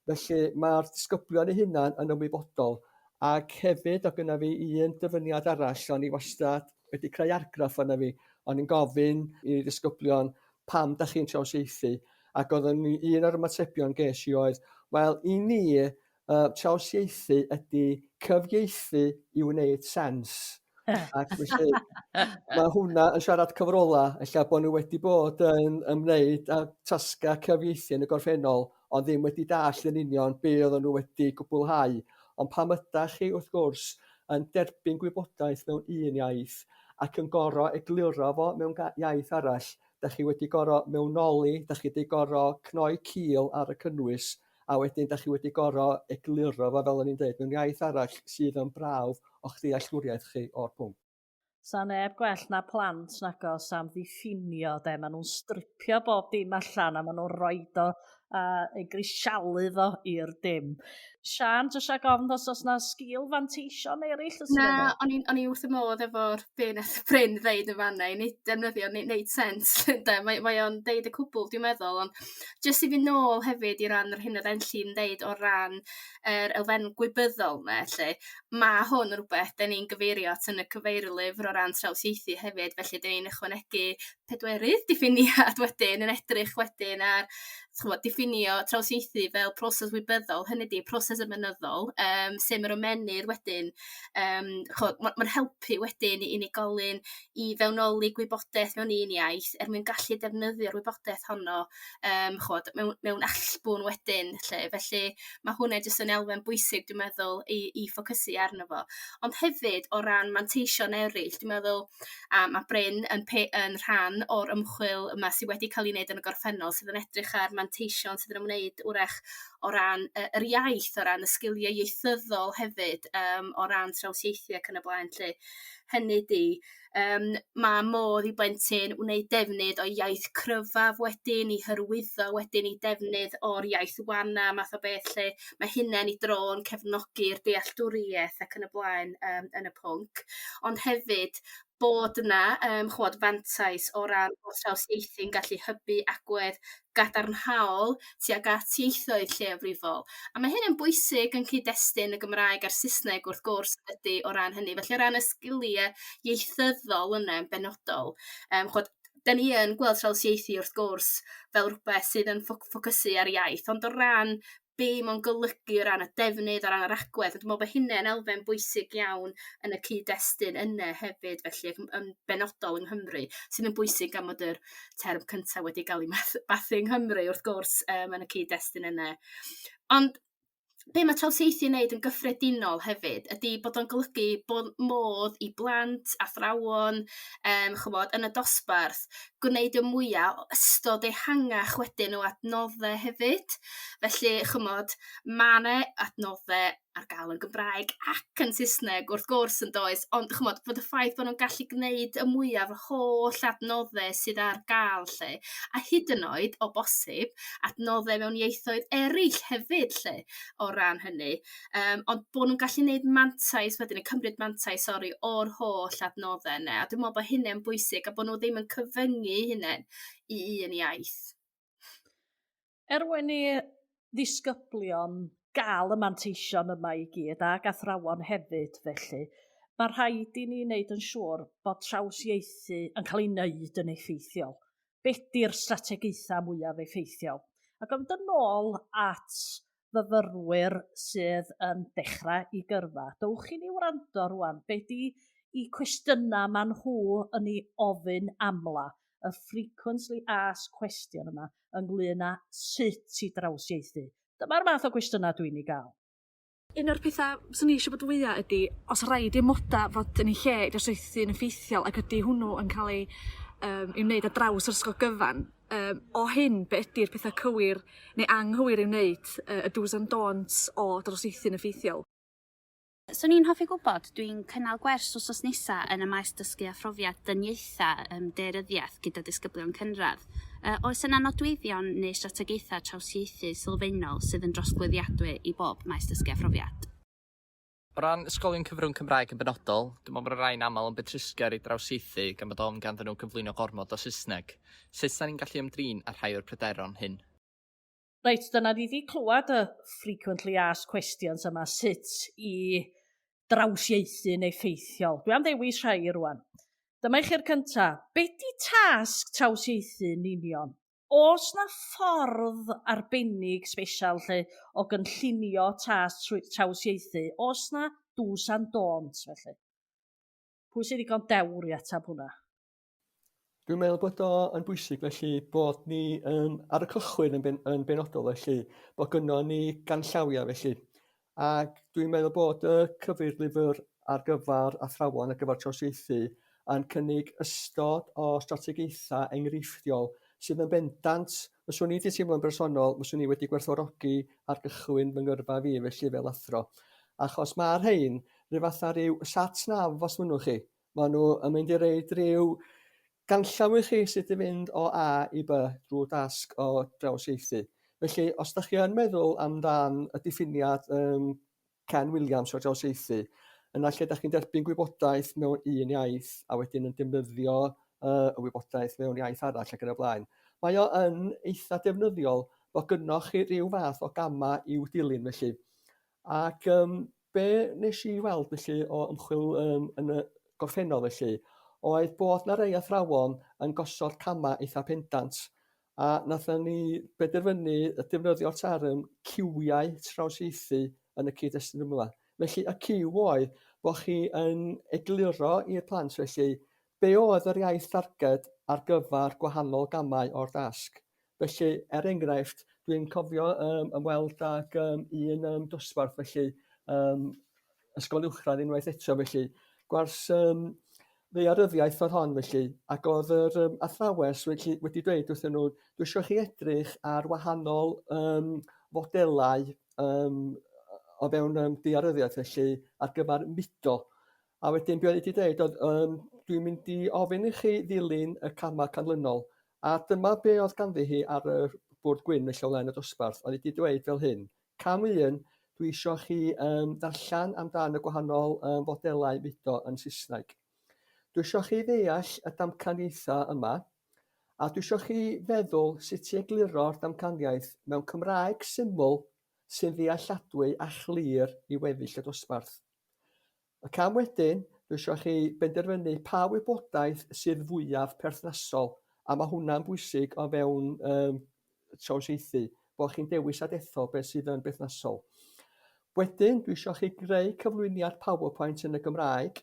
Felly mae'r disgyblion eu hunain yn ymwybodol ac hefyd oedd gynna fi un dyfyniad arall, o'n i wastad wedi creu argraff arna fi, o'n i'n gofyn i ddisgyblion pam da chi'n trawsieithu ac oedd yn un o'r ymatebion ges i oedd, wel i ni uh, trawsieithu ydy cyfieithu i wneud sens. Ac felly mae hwnna yn siarad cyfrola, ella bod nhw wedi bod yn ymwneud â tasgau cyfieithu yn y gorffennol, ond ddim wedi dallt yn union be oedden nhw wedi gwblhau. Ond pam ydach chi, wrth gwrs, yn derbyn gwybodaeth mewn un iaith ac yn gor'o' egluro fo mewn iaith arall, dach chi wedi gor'o' mewnoli, dach chi 'di gor'o' cnoi cil ar y cynnwys, a wedyn dach chi wedi gor'o' egluro fo, fel o'n i'n deud, mewn iaith arall sydd yn brawf o'ch ddealltwriaeth chi o'r pwnc. Sa neb gwell na plant nagos am ddiffinio de, ma' nhw'n stripio bob dim allan a ma' nhw'n roid o a ei grisialu fo i'r dim. Siân, jyst rhag ofn os oes 'na sgil fanteision eraill os Na, o'n i'n o'n i wrth y modd efo'r be nath Bryn ddeud yn fanna i nid defnyddio neu neud sense ynde mae mae o'n deud y cwbl dwi'n meddwl ond jyst i fynd nôl hefyd i ran yr hyn o'dd Enlli'n deud o ran yr elfen gwybyddol 'na 'lly ma' hwn yn rwbeth 'dan ni'n gyfeirio at yn y cyfeirlyfr o ran trawsieithu hefyd felly 'dan ni'n ychwanegu pedwerydd diffiniad wedyn yn edrych wedyn ar ch'mod diffinio trawsieithu fel proses wybyddol hynny 'di proses ymynyddol yym sef ma'r ymennydd wedyn yym ch'od ma' ma'n helpu wedyn i unigolyn i fewnoli gwybodaeth mewn un iaith er mwyn gallu defnyddio'r wybodaeth honno yym ch'mod mewn mewn allbwn wedyn 'lly felly ma' hwnna jyst yn elfen bwysig dwi'n meddwl i i ffocysu arno fo. Ond hefyd o ran manteision eryll dwi'n meddwl a ma' Bryn yn pe- yn rhan o'r ymchwil yma sy wedi ca'l 'i neud yn y gorffennol sydd yn edrych ar manteision sydd yn ymwneud 'w'rach o ran y yr iaith o ran y sgilie ieithyddol hefyd yym o ran trawsieithu ac yn y blaen 'lly. Hynny 'di Yym ma' modd i blentyn wneud defnydd o'i iaith cryfaf wedyn i hyrwyddo wedyn 'i defnydd o'r iaith wana math o beth 'lly. Ma' hynna'n 'i dro yn cefnogi'r dealltwriaeth ac yn y blaen yym yn y pwnc. Ond hefyd bod yna yym ch'mod fantais o ran bod trawsieithu'n gallu hybu agwedd gadarnhaol tuag at ieithoedd lleiafrifol. A ma' hyn yn bwysig yn cyd-destun y Gymraeg a'r Saesneg wrth gwrs ydy o ran hynny. Felly o ran y sgilie ieithyddol yna yn benodol yym ch'od 'dan ni yn gweld trawsieithu wrth gwrs fel rwbeth sydd yn ffocysu ar iaith ond o ran be' ma'n golygu o ran y defnydd o ran yr agwedd a dwi me'wl bo' hynna'n elfen bwysig iawn yn y cyd-destun yne hefyd felly ac yn benodol yng Nghymru sydd yn bwysig am fod yr term cynta wedi ga'l 'i bathu yng Nghymru wrth gwrs yym yn y cyd-destun yne. Ond be' ma' trawsieithu yn neud yn gyffredinol hefyd ydi bod o'n golygu bod modd i blant, athrawon yym ch'mod yn y dosbarth gwneud y mwya o ystod ehangach wedyn o adnodde hefyd. Felly ch'mod ma' 'ne adnodde ar ga'l yn Gymraeg ac yn Saesneg wrth gwrs yndoes ond ch'mod fod y ffaith bo' nw'n gallu gneud y mwyaf o holl adnodde sydd ar ga'l 'lly a hyd yn oed o bosib adnodde mewn ieithoedd eryll hefyd 'lly o ran hynny yym ond bo' nw'n gallu neud mantais wedyn yn cymryd mantais sori o'r holl adnodde yne a dwi me'wl bo' hynne'n bwysig a bo' nw ddim yn cyfyngu 'u hunen i un iaith. Er mwyn i ddisgyblion gael y manteision yma i gyd, ac athrawon hefyd felly, mae rhaid i ni wneud yn siŵr bod trawsieithu yn cael ei wneud yn effeithiol. Be di'r strategaethau mwyaf effeithiol? Ac yn mynd yn ôl at fyfyrwyr sydd yn dechrau i gyrfa, dowch i ni wrando rwan, be di i cwestiynau maen nhw yn ei ofyn amla? y frequently asked question yma ynglyn â sut i drawsieithu. Dyma'r math o gwestiynau dwi'n ei gael. Un o'r petha swn i eisiau bod fwya ydi os raid i amoda fod yn eu lle i drawsieithu'n effeithiol ac ydi hwnnw yn cael ei yym ei wneud ar draws yr ysgol gyfan yym o hyn be' ydi'r petha cywir neu anghywir i'w wneud yy y do's and don'ts o drawsieithu'n effeithiol? Swn i'n hoffi gwybod, dwi'n cynnal gwers wsos nesa yn y maes dysgu a phrofiad dyniaethau ym daearyddiaeth gyda disgyblion cynradd. Yy oes yna nodweddion neu strategaethau trawsieithu sylfaenol sydd yn drosglwyddiadwy i bob maes dysgu a phrofiad? O ran ysgolion cyfrwng Cymraeg yn benodol, dwi'n meddwl bod y rhain aml yn betrusgar i drawsieithu gan bod ofn ganddyn nhw gyflwyno gormod o Saesneg. Sut 'da ni'n gallu ymdrin â rhai o'r pryderon hyn? Reit, dyna ni 'di clywed y frequently asked questions yma, sut i drawsieithu'n effeithiol. Dwi am ddewis rhai rwan. Dyma i chi'r cynta. Be di tasg trawsieithu'n union? Oes na ffordd arbennig sbesial lle o gynllunio tasg trawsieithu? Oes na do's and don'ts felly? Pwy sydd ddigon dewr i ateb hwnna? Dwi'n meddwl bod o yn bwysig felly bod ni yn, ar y cychwyn yn, ben, yn benodol felly, bod gynnon ni ganllawiau felly. Ac dwi'n meddwl bod y cyfeirlyfr ar gyfer athrawon, ar gyfer trawsieithu, yn cynnig ystod o strategaethau enghreifftiol sydd yn bendant, fyswn i wedi teimlo'n bersonol, fyswn i wedi gwerthfawrogi ar gychwyn fy ngyrfa fi felly fel athro. Achos mae'r rhain rhyw fath â rhyw sat nav os mynnwch chi. Maen nhw yn mynd i reid rhyw ganllaw i chi sut i fynd o A i B drwy'r dasg o drawsieithu. Felly, os da chi yn meddwl amdan y diffiniad um, Ken Williams o drawsieithu, yna lle da chi'n derbyn gwybodaeth mewn un iaith a wedyn yn defnyddio uh, y wybodaeth mewn iaith arall ac yn y blaen. Mae o yn eitha defnyddiol bod gynnoch chi rhyw fath o gama i'w dilyn felly. Ac yym be wnes i weld felly o ymchwil yym yn y gorffennol felly oedd bod 'na rei athrawon yn gosod camau eitha pendant a wnaethon ni benderfynu defnyddio'r term ciwiau trawsieithu yn y cyd-destun yma. Felly y ciw oedd bod chi yn egluro i'r plant felly be oedd yr iaith darged ar gyfer gwahanol gamau o'r dasg. Felly, er enghraifft, dwi'n cofio um, ymweld ag um, un um, dosbarth, felly um, ysgol uwchradd unwaith eto, felly gwers um, ddaearyddiaeth oedd hon, felly, ac oedd yr um, athrawes wedi, wedi dweud wrthyn nhw, dwi eisiau chi edrych ar wahanol um, fodelau um, o fewn um, daearyddiaeth, felly, ar gyfer mudo. A wedyn be oedd wedi dweud oedd, um, dwi'n mynd i ofyn i chi ddilyn y camau canlynol. A dyma be oedd ganddi hi ar y bwrdd gwyn felly o flaen y dosbarth. Oedd hi wedi dweud fel hyn, cam un, dwi eisiau chi um, ddarllen amdan y gwahanol um, fodelau mudo yn Saesneg. Dwi eisiau chi ddeall y damcaniaethau yma, a dwi eisiau chi feddwl sut i egluro'r damcaniaeth mewn Cymraeg syml sy'n ddealladwy a chlir i weddill y dosbarth. Y cam wedyn, dwi isio chi benderfynu pa wybodaeth sydd fwyaf perthnasol, a mae hwnna'n bwysig o fewn um, trawsieithu, bod chi'n dewis a dethol beth sydd yn berthnasol. Wedyn, dwi isio chi greu cyflwyniad PowerPoint yn y Gymraeg,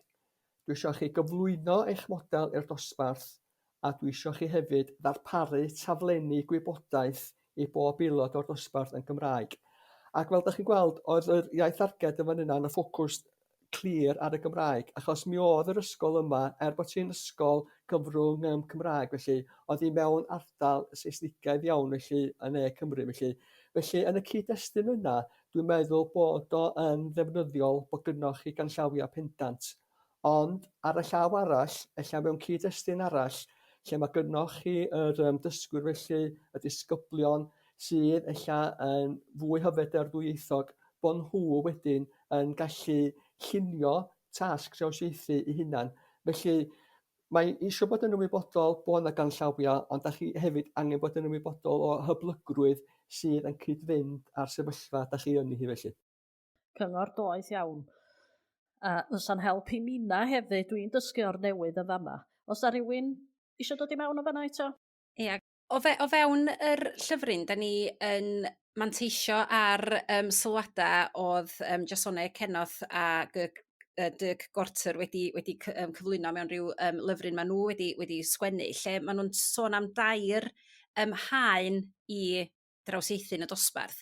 dwi isio chi gyflwyno eich model i'r dosbarth, a dwi isio chi hefyd ddarparu taflenni gwybodaeth i bob aelod o'r dosbarth yn Gymraeg. Ac fel dach chi'n gweld, oedd yr iaith darged yn fan yna yn y ffocws clir ar y Gymraeg, achos mi oedd yr ysgol yma, er bod hi'n ysgol cyfrwng um, Cymraeg, felly, oedd hi mewn ardal Seisnigaidd iawn, felly, yn ne Cymru, felly. Felly, yn y cyd-destun yna, dwi'n meddwl bod o yn ddefnyddiol bod gynnoch chi ganllawiau pendant. Ond ar y llaw arall, ella mewn cyd-destun arall, lle mae gynnoch chi yr um, dysgwyr felly, y disgyblion sydd ella yn fwy hyfedr ddwyieithog, bod nhw wedyn yn gallu llunio tasg trawsieithu eu hunan. Felly mae eisiau bod yn ymwybodol bod yna ganllawiau, ond da chi hefyd angen bod yn ymwybodol o hyblygrwydd sydd yn cyd-fynd â'r sefyllfa da chi yn ei hi felly. Cyngor doeth iawn. A fysa'n help i minna hefyd, dwi'n dysgu o'r newydd yn fama. Os na rhywun eisiau dod i mewn o fanna eto? Ia, o, fe, o fewn yr llyfryn, da ni yn manteisio ar um, sylwadau oedd um, Jasone Cenoth a Dirk Gorter wedi wedi cyflwyno mewn rhyw yym lyfryn ma' n'w wedi wedi sgwennu lle ma' n'w'n sôn am dair yym haen i drawsieithu yn y dosbarth.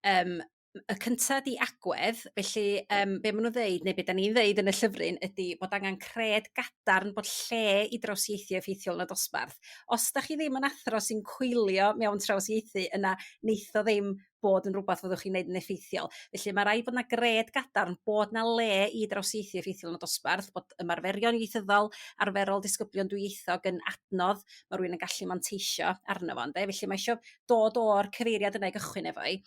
Yym y cynta' 'di agwedd, felly yym be ma' nw'n ddeud neu be 'da ni'n ddeud yn y llyfryn ydi bod angan cred gadarn bod lle i drawsieithu effeithiol yn y dosbarth. Os 'da chi ddim yn athro sy'n cwylio mewn trawsieithu yna neith o ddim bod yn rhywbeth fyddwch chi'n neud yn effeithiol. Felly mae rhaid bod 'na gred gadarn bod 'na le i drawsieithu effeithiol yn y dosbarth, bod ymarferion ieithyddol arferol disgyblion dwyieithog yn adnodd ma' rywun yn gallu manteisio arno fo ynde? Felly mae isio dod o'r cyfeiriad yna i gychwyn efo i.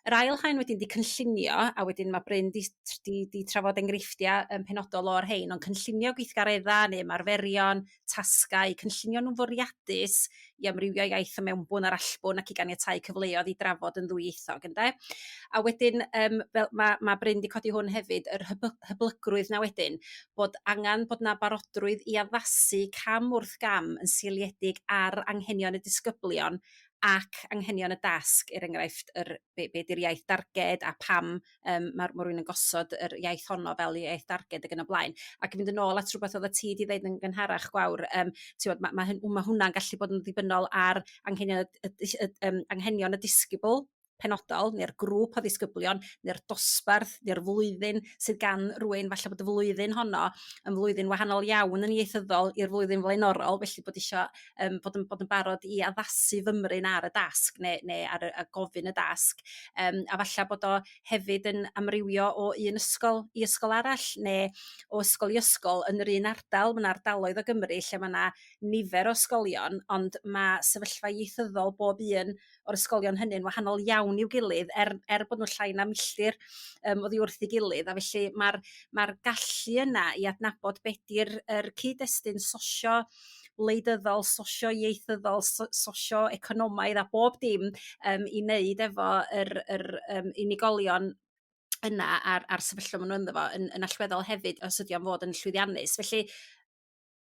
Yr ail haen wedyn 'di cynllunio a wedyn ma' Bryn 'di 'di 'di trafod enghreifftiau yn penodol o'r rhein ond cynllunio gweithgaredda' neu ymarferion, tasgau, cynllunio nhw'n fwriadus i amrywio iaith y mewnbwn a'r allbwn ac i ganiatáu cyfleoedd i drafod yn ddwyieithog ynde? A wedyn yym fel ma' ma' Bryn 'di codi hwn hefyd yr hyblygrwydd 'na wedyn bod angan bod 'na barodrwydd i addasu cam wrth gam yn seiliedig ar anghenion y disgyblion ac anghenion y dasg er enghraifft yr be, be 'di'r iaith darged a pam yym ma' ma' rywun yn gosod yr iaith honno fel iaith darged ag yn y blaen. Ac i fynd yn ôl at rhywbeth oeddet ti 'di ddeud yn gynharach Gwawr yym ti'bod ma' ma' ma' hwnna'n gallu bod yn ddibynnol ar anghenion y y y anghenion y disgybl penodol neu'r grŵp o ddisgyblion neu'r dosbarth neu'r flwyddyn sydd gan rywun falle bod y flwyddyn honno yn flwyddyn wahanol iawn yn ieithyddol i'r flwyddyn flaenorol felly bod isio yym bod yn bod yn barod i addasu fymryn ar y dasg neu neu ar y gofyn y dasg yym a falle bod o hefyd yn amrywio o un ysgol i ysgol arall neu o ysgol i ysgol yn yr un ardal. Ma' 'na ardaloedd o Gymru lle ma' 'na nifer o ysgolion ond ma' sefyllfa ieithyddol bob un o'r ysgolion hynny'n wahanol iawn i'w gilydd er er bod nhw llai na milltir yym oddi wrth ei gilydd a felly ma'r ma'r gallu yna i adnabod be 'di'r yr cyd-destun sosio wleidyddol, sosio-ieithyddol, sosio-economaidd a bob dim yym i wneud efo yr yr yym unigolion yna a'r a'r sefyllfa ma' n'w ynddo fo yn yn allweddol hefyd os ydi o am fod yn llwyddiannus. Felly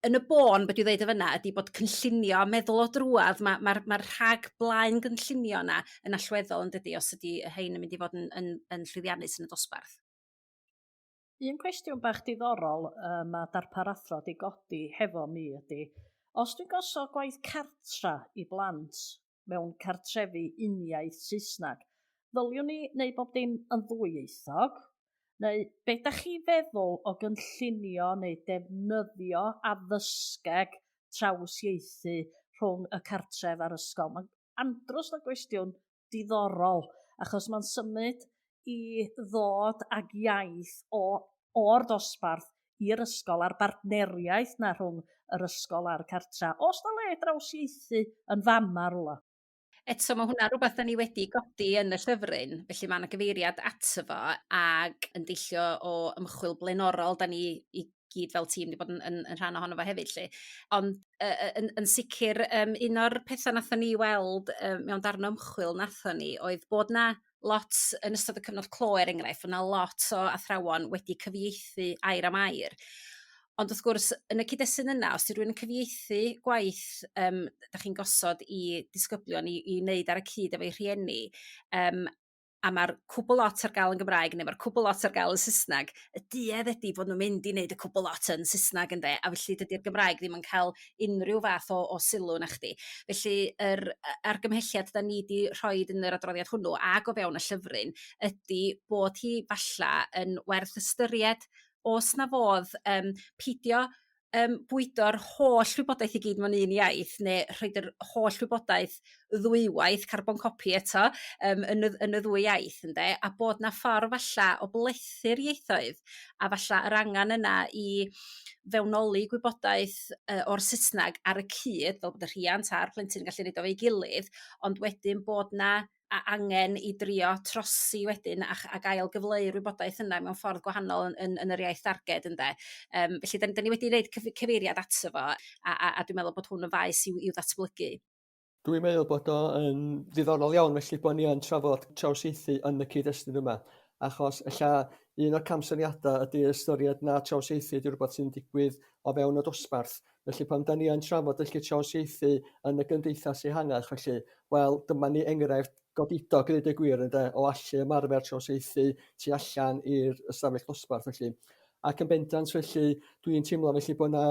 yn y bôn be dwi ddeud yn fynna ydi bod cynllunio meddwl o drwadd ma' ma'r ma'r rhag blaen gynllunio yna yn allweddol yn dydi os ydi rhein yn mynd i fod yn yn yn llwyddiannus yn y dosbarth. Un cwestiwn bach diddorol uh, mae darpar athro di godi hefo mi ydy, os dwi'n gosod gwaith cartra i blant mewn cartrefi uniaith Saesneg, ddyliwn ni wneud bob dim yn ddwyieithog? Neu be da chi feddwl o gynllunio neu defnyddio addysgeg trawsieithu rhwng y cartref a'r ysgol? Mae'n andros o gwestiwn diddorol achos mae'n symud i ddod ag iaith o o'r dosbarth i'r ysgol a'r bartneriaeth 'na rhwng yr ysgol a'r cartra. Oes 'na le drawsieithu yn fama rwla? Eto ma' hwnna rwbath 'da ni wedi godi yn y llyfryn felly ma' 'na gyfeiriad ato fo ag yn deillio o ymchwil blaenorol 'da ni i gyd fel tîm 'di bod yn yn yn rhan ohono fo hefyd 'lly. Ond yy yn yn sicr yym un o'r petha' nathon ni weld yy mewn darn o ymchwil nathon ni oedd bod 'na lot yn ystod y cyfnod clo er enghraifft o' 'na lot o athrawon wedi cyfieithu air am air ond wrth gwrs yn y cyd-destun yna os 'di rywun yn cyfieithu gwaith yym 'da chi'n gosod i disgyblion i i wneud ar y cyd efo'u rhieni yym a ma'r cwbl lot ar gael yn Gymraeg neu ma'r cwbl lot ar gael yn Saesneg y duedd ydi bod nw'n mynd i neud y cwbl lot yn Saesneg ynde? A felly dydi'r Gymraeg ddim yn cael unrhyw fath o o sylw nachdi? Felly yr argymhelliad 'da ni 'di rhoid yn yr adroddiad hwnnw ag o fewn y llyfryn ydi bod hi falla yn werth ystyried oes 'na fodd yym peidio yym bwydo'r holl wybodaeth i gyd mewn un iaith neu rhoid yr holl wybodaeth ddwywaith carbon copi eto yym yn y yn y ddwy iaith ynde? A bod 'na ffor' falla o blethu'r ieithoedd a falla yr angan yna i fewnoli gwybodaeth yy o'r Saesneg ar y cyd fel bod y rhiant a'r plentyn yn gallu neud o efo'i gilydd ond wedyn bod 'na a angen i drio trosi wedyn a ag ail gyfleu'r wybodaeth yna mewn ffordd gwahanol yn yn yn yr iaith darged ynde? Yym felly 'da ni wedi neud cyfeiriad ato fo a a a dwi'n meddwl bod hwn yn faes i'w i'w ddatblygu. Dwi'n meddwl bod o yn ddiddorol iawn felly bod ni yn trafod trawsieithu yn y cyd-destun yma, achos ella un o'r camsyniadau ydy ystyried na trawsieithu ydy rhywbeth sy'n digwydd o fewn y dosbarth. Felly pan da ni yn trafod felly trawsieithu yn y gymdeithas ehangach felly, wel dyma ni enghraifft godidog i ddweud y gwir ynde, o allu ymarfer trawsieithu tu allan i'r ystafell ddosbarth felly. Ac yn bendant felly, dwi'n teimlo felly bod 'na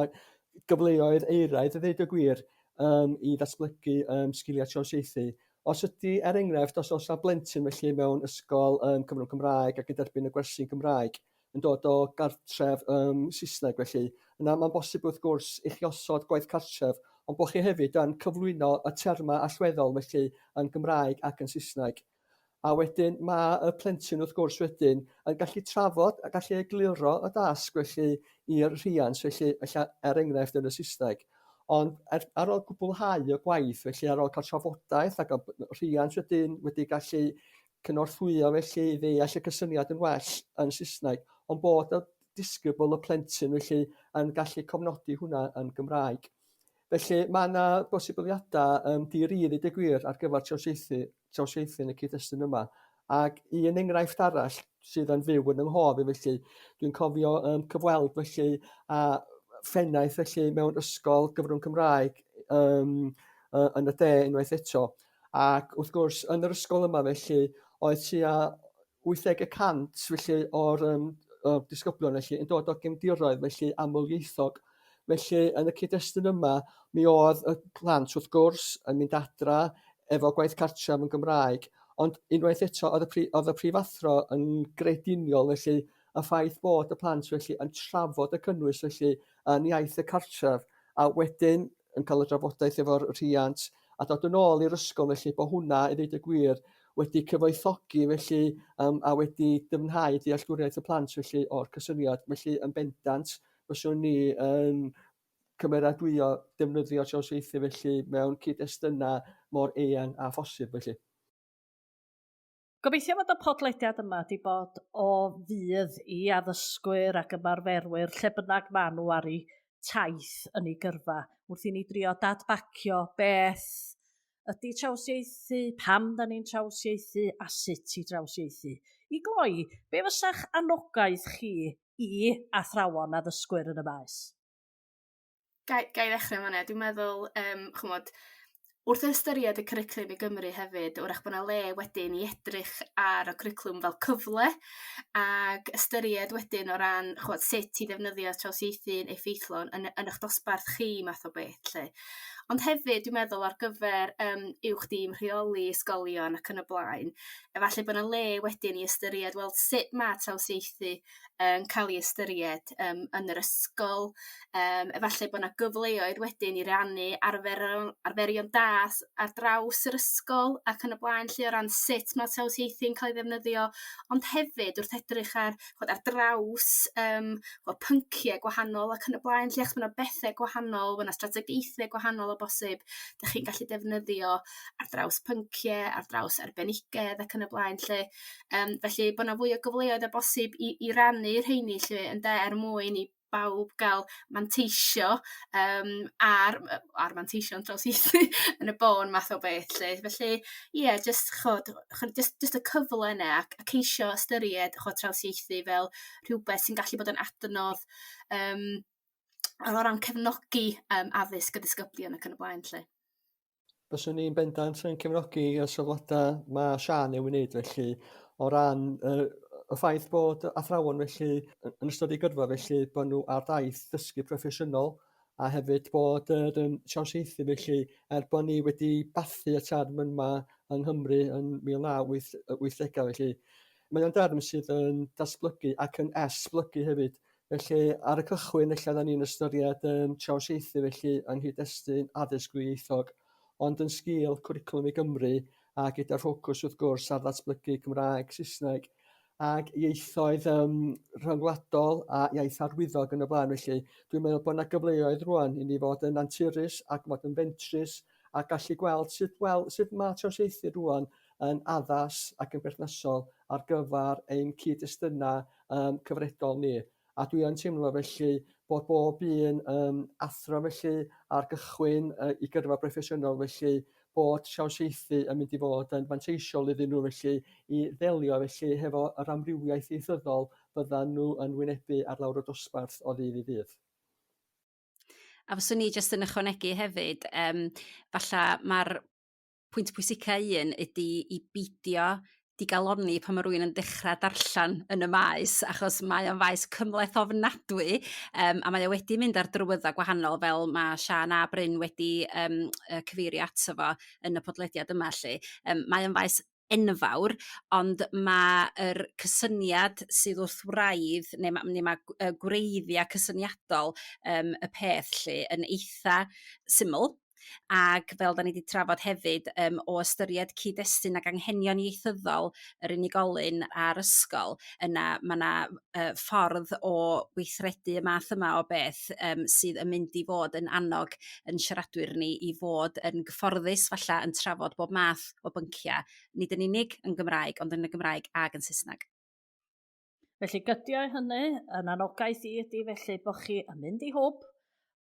gyfleoedd euraidd a ddeud y gwir um, i ddatblygu um, sgiliau trawsieithu. Os ydy, er enghraifft, os oes 'na blentyn felly mewn ysgol um, cyfrwng Cymraeg ac yn derbyn y gwersi'n Gymraeg, yn dod o gartref um, Saesneg felly, yna mae'n bosib wrth gwrs i chi osod gwaith cartref, ond bod chi hefyd yn cyflwyno y termau allweddol felly yn Gymraeg ac yn Saesneg. A wedyn mae y plentyn wrth gwrs wedyn yn gallu trafod a gallu egluro y dasg felly i'r rhiant felly ella er enghraifft yn y Saesneg. Ond er, ar ôl gwblhau y gwaith felly ar ôl cael trafodaeth ac y rhiant wedyn wedi gallu cynorthwyo felly i ddeall y cysyniad yn well yn Saesneg, ond bod y disgybl y plentyn felly yn gallu cofnodi hwnna yn Gymraeg. Felly mae yna bosibiliadau um, di-ri i ddweud y gwir ar gyfer trawsieithu, trawsieithu yn y cyd-destun yma. Ac un enghraifft arall sydd yn fyw yn yng nghof i felly, dwi'n cofio um, cyfweld felly a phennaeth felly mewn ysgol gyfrwng Cymraeg um, uh, yn y de unwaith eto. Ac wrth gwrs, yn yr ysgol yma felly, oedd tua 80 y cant felly o'r um, o'r disgyblion felly yn dod o gefndiroedd felly amlieithog. Felly yn y cyd-destun yma, mi oedd y plant wrth gwrs yn mynd adra efo gwaith cartref yn Gymraeg, ond unwaith eto oedd y, pri, oedd y prifathro yn grediniol felly y ffaith bod y plant felly yn trafod y cynnwys felly yn iaith y cartref a wedyn yn cael y drafodaeth efo'r rhiant a dod yn ôl i'r ysgol felly bod hwnna i ddeud y gwir wedi cyfoethogi felly um, a wedi dyfnhau dealltwriaeth y plant felly o'r cysyniad. Felly yn bendant fyswn ni yn cymeradwyo defnyddio trawsieithu felly mewn cyd-destunau mor eang â phosib felly. Gobeithio fod y podlediad yma 'di bod o fudd i addysgwyr ac ymarferwyr lle bynnag maen nhw ar eu taith yn eu gyrfa wrth i ni drio dadbacio beth ydy trawsieithu, pam da ni'n trawsieithu a sut i drawsieithu. I gloi, be fysa'ch anogaeth chi i athrawon addysgwyr yn y maes? Ga i ga i ddechre yn fan 'na? Dwi'n meddwl yym ch'mod wrth ystyried y cwricwlwm i Gymru hefyd 'w'rach bo' 'na le wedyn i edrych ar y cwricwlwm fel cyfle ag ystyried wedyn o ran ch'mod sut i ddefnyddio trawsieithu'n effeithlon yn y yn 'ych dosbarth chi math o beth 'lly. Ond hefyd dwi'n meddwl ar gyfer yym uwch dîm rheoli ysgolion ac yn y blaen efalle bo' 'na le wedyn i ystyried wel sut ma' trawsieithu yn ca'l 'i ystyried yym yn yr ysgol yym efalle bo' 'na gyfleoedd wedyn i rannu arferol arferion da ar draws yr ysgol ac yn y blaen 'lly o ran sut ma' trawsieithu'n ca'l 'i ddefnyddio ond hefyd wrth edrych ar ch'od ar draws yym wel pyncie gwahanol ac yn y blaen 'lly achos ma' 'na bethe gwahanol ma' 'na strategaethe gwahanol o bosib dych chi'n gallu defnyddio ar draws pyncie ar draws arbenigedd ac yn y blaen 'lly. Yym felly bo' 'na fwy o gyfleoedd o bosib i i rannu rheini 'lly ynde er mwyn i bawb ga'l manteisio yym ar yy ar manteision trawsieithu yn y bôn math o beth 'lly. Felly ie jyst ch'od jyst jyst y cyfle yne ac a ceisio ystyried ch'od trawsieithu fel rhywbeth sy'n gallu bod yn adnodd yym o ran cefnogi yym addysg y disgyblion ac yn y blaen 'lly. Fyswn i'n bendant yn cefnogi y sylwadau mae Siân ei wneud felly o ran y, y ffaith bod athrawon felly yn ystod eu gyrfa felly bod nhw ar daith dysgu proffesiynol a hefyd bod yr um, trawsieithu felly er bod ni wedi bathu y term yma yng Nghymru yn 1980au felly mae o'n derm sydd yn datblygu ac yn esblygu hefyd. Felly, ar y cychwyn, ella oedden ni'n ystyried um, trawsieithu felly yng nghyd-destun addysg ddwyieithog, ond yn sgil Cwricwlwm i Gymru a gyda'r ffocws wrth gwrs ar ddatblygu Cymraeg, Saesneg ac ieithoedd um, rhyngwladol a iaith arwyddog yn y blaen. Felly, dwi'n meddwl bod yna gyfleoedd rwan i ni fod yn anturus ac fod yn fentrus a gallu gweld sut, wel, sut mae trawsieithu rwan yn addas ac yn berthnasol ar gyfer ein cyd-destunau yym cyfredol ni. A dwi yn teimlo felly bod bob un yym athro felly ar gychwyn yy 'u gyrfa broffesiynol felly bod trawsieithu yn mynd i fod yn fanteisiol iddyn nhw felly i ddelio felly hefo yr amrywiaeth ieithyddol fyddan nhw yn wynebu ar lawr y dosbarth o ddydd i ddydd. A fyswn i jyst yn ychwanegu hefyd yym falla ma'r pwynt pwysica un ydi i beidio digalonni pan ma' rywun yn dechra' darllan yn y maes achos mae o'n faes cymhleth ofnadwy yym a mae o wedi mynd ar drywydda' gwahanol fel ma' Siân a Bryn wedi yym cyfeirio ato fo yn y podlediad yma 'llu. Yym mae o'n faes enfawr ond ma' yr cysyniad sydd wrth wraidd neu ma' neu ma' gwreiddia' cysyniadol yym y peth 'llu yn eitha' syml ac fel 'da ni 'di trafod hefyd yym o ystyried cyd-destun ag anghenion ieithyddol yr unigolyn a'r ysgol yna ma' 'na yy ffordd o weithredu y math yma o beth yym sydd yn mynd i fod yn annog yn siaradwyr ni i fod yn gyfforddus 'falla' yn trafod bob math o byncia' nid yn unig yn Gymraeg ond yn y Gymraeg ag yn Saesneg. Felly gydio hynny, yn anogaeth i ydy felly bod chi yn mynd i hwb,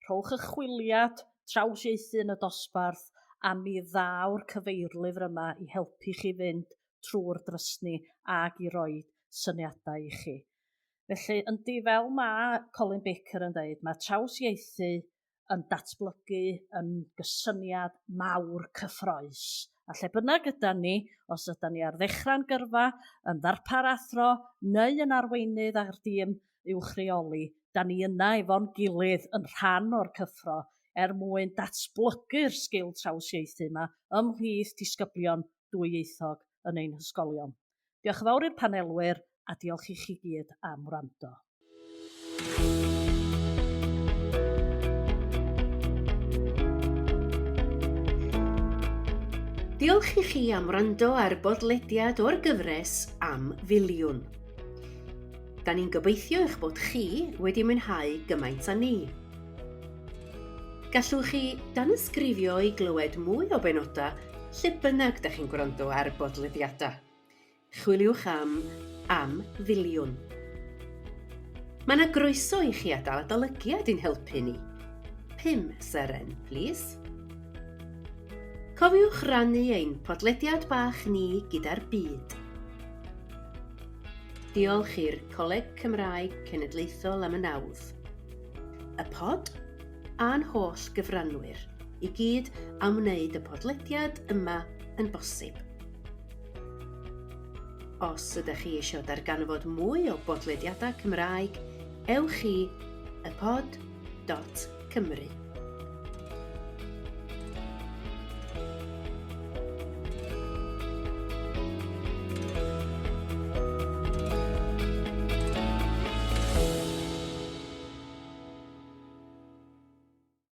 rhowch y chwiliad trawsieithu yn y dosbarth a mi ddaw'r cyfeirlyfr yma i helpu chi fynd trwy'r drysni ag i roi syniadau i chi. Felly, yndi, fel mae Colin Baker yn dweud, mae trawsieithu yn datblygu yn gysyniad mawr cyffroes. A lle bynnag ydan ni, os ydan ni ar ddechrau'n gyrfa, yn ddarpar athro neu yn arweinydd ar dîm uwch reoli, da ni yna efo'n gilydd yn rhan o'r cyffro er mwyn datblygu'r sgil trawsieithu yma ymhlith disgyblion dwyieithog yn ein hysgolion. Diolch yn fawr i'r panelwyr a diolch i chi gyd am wrando. Diolch i chi am wrando ar bodlediad o'r gyfres Am Filiwn. Da ni'n gobeithio eich bod chi wedi mwynhau gymaint â ni. Gallwch chi danysgrifio i glywed mwy o benodau lle bynnag da chi'n gwrando ar bodlediadau. Chwiliwch am Am Filiwn. Mae yna groeso i chi adael adolygiad i'n helpu ni. 5 seren, plîs. Cofiwch rannu ein podlediad bach ni gyda'r byd. Diolch i'r Coleg Cymraeg Cenedlaethol am y nawdd. Y pod a'n holl gyfranwyr i gyd am wneud y podlediad yma yn bosib. Os ydych chi eisiau darganfod mwy o bodlediadau Cymraeg, ewch i ypod.cymru.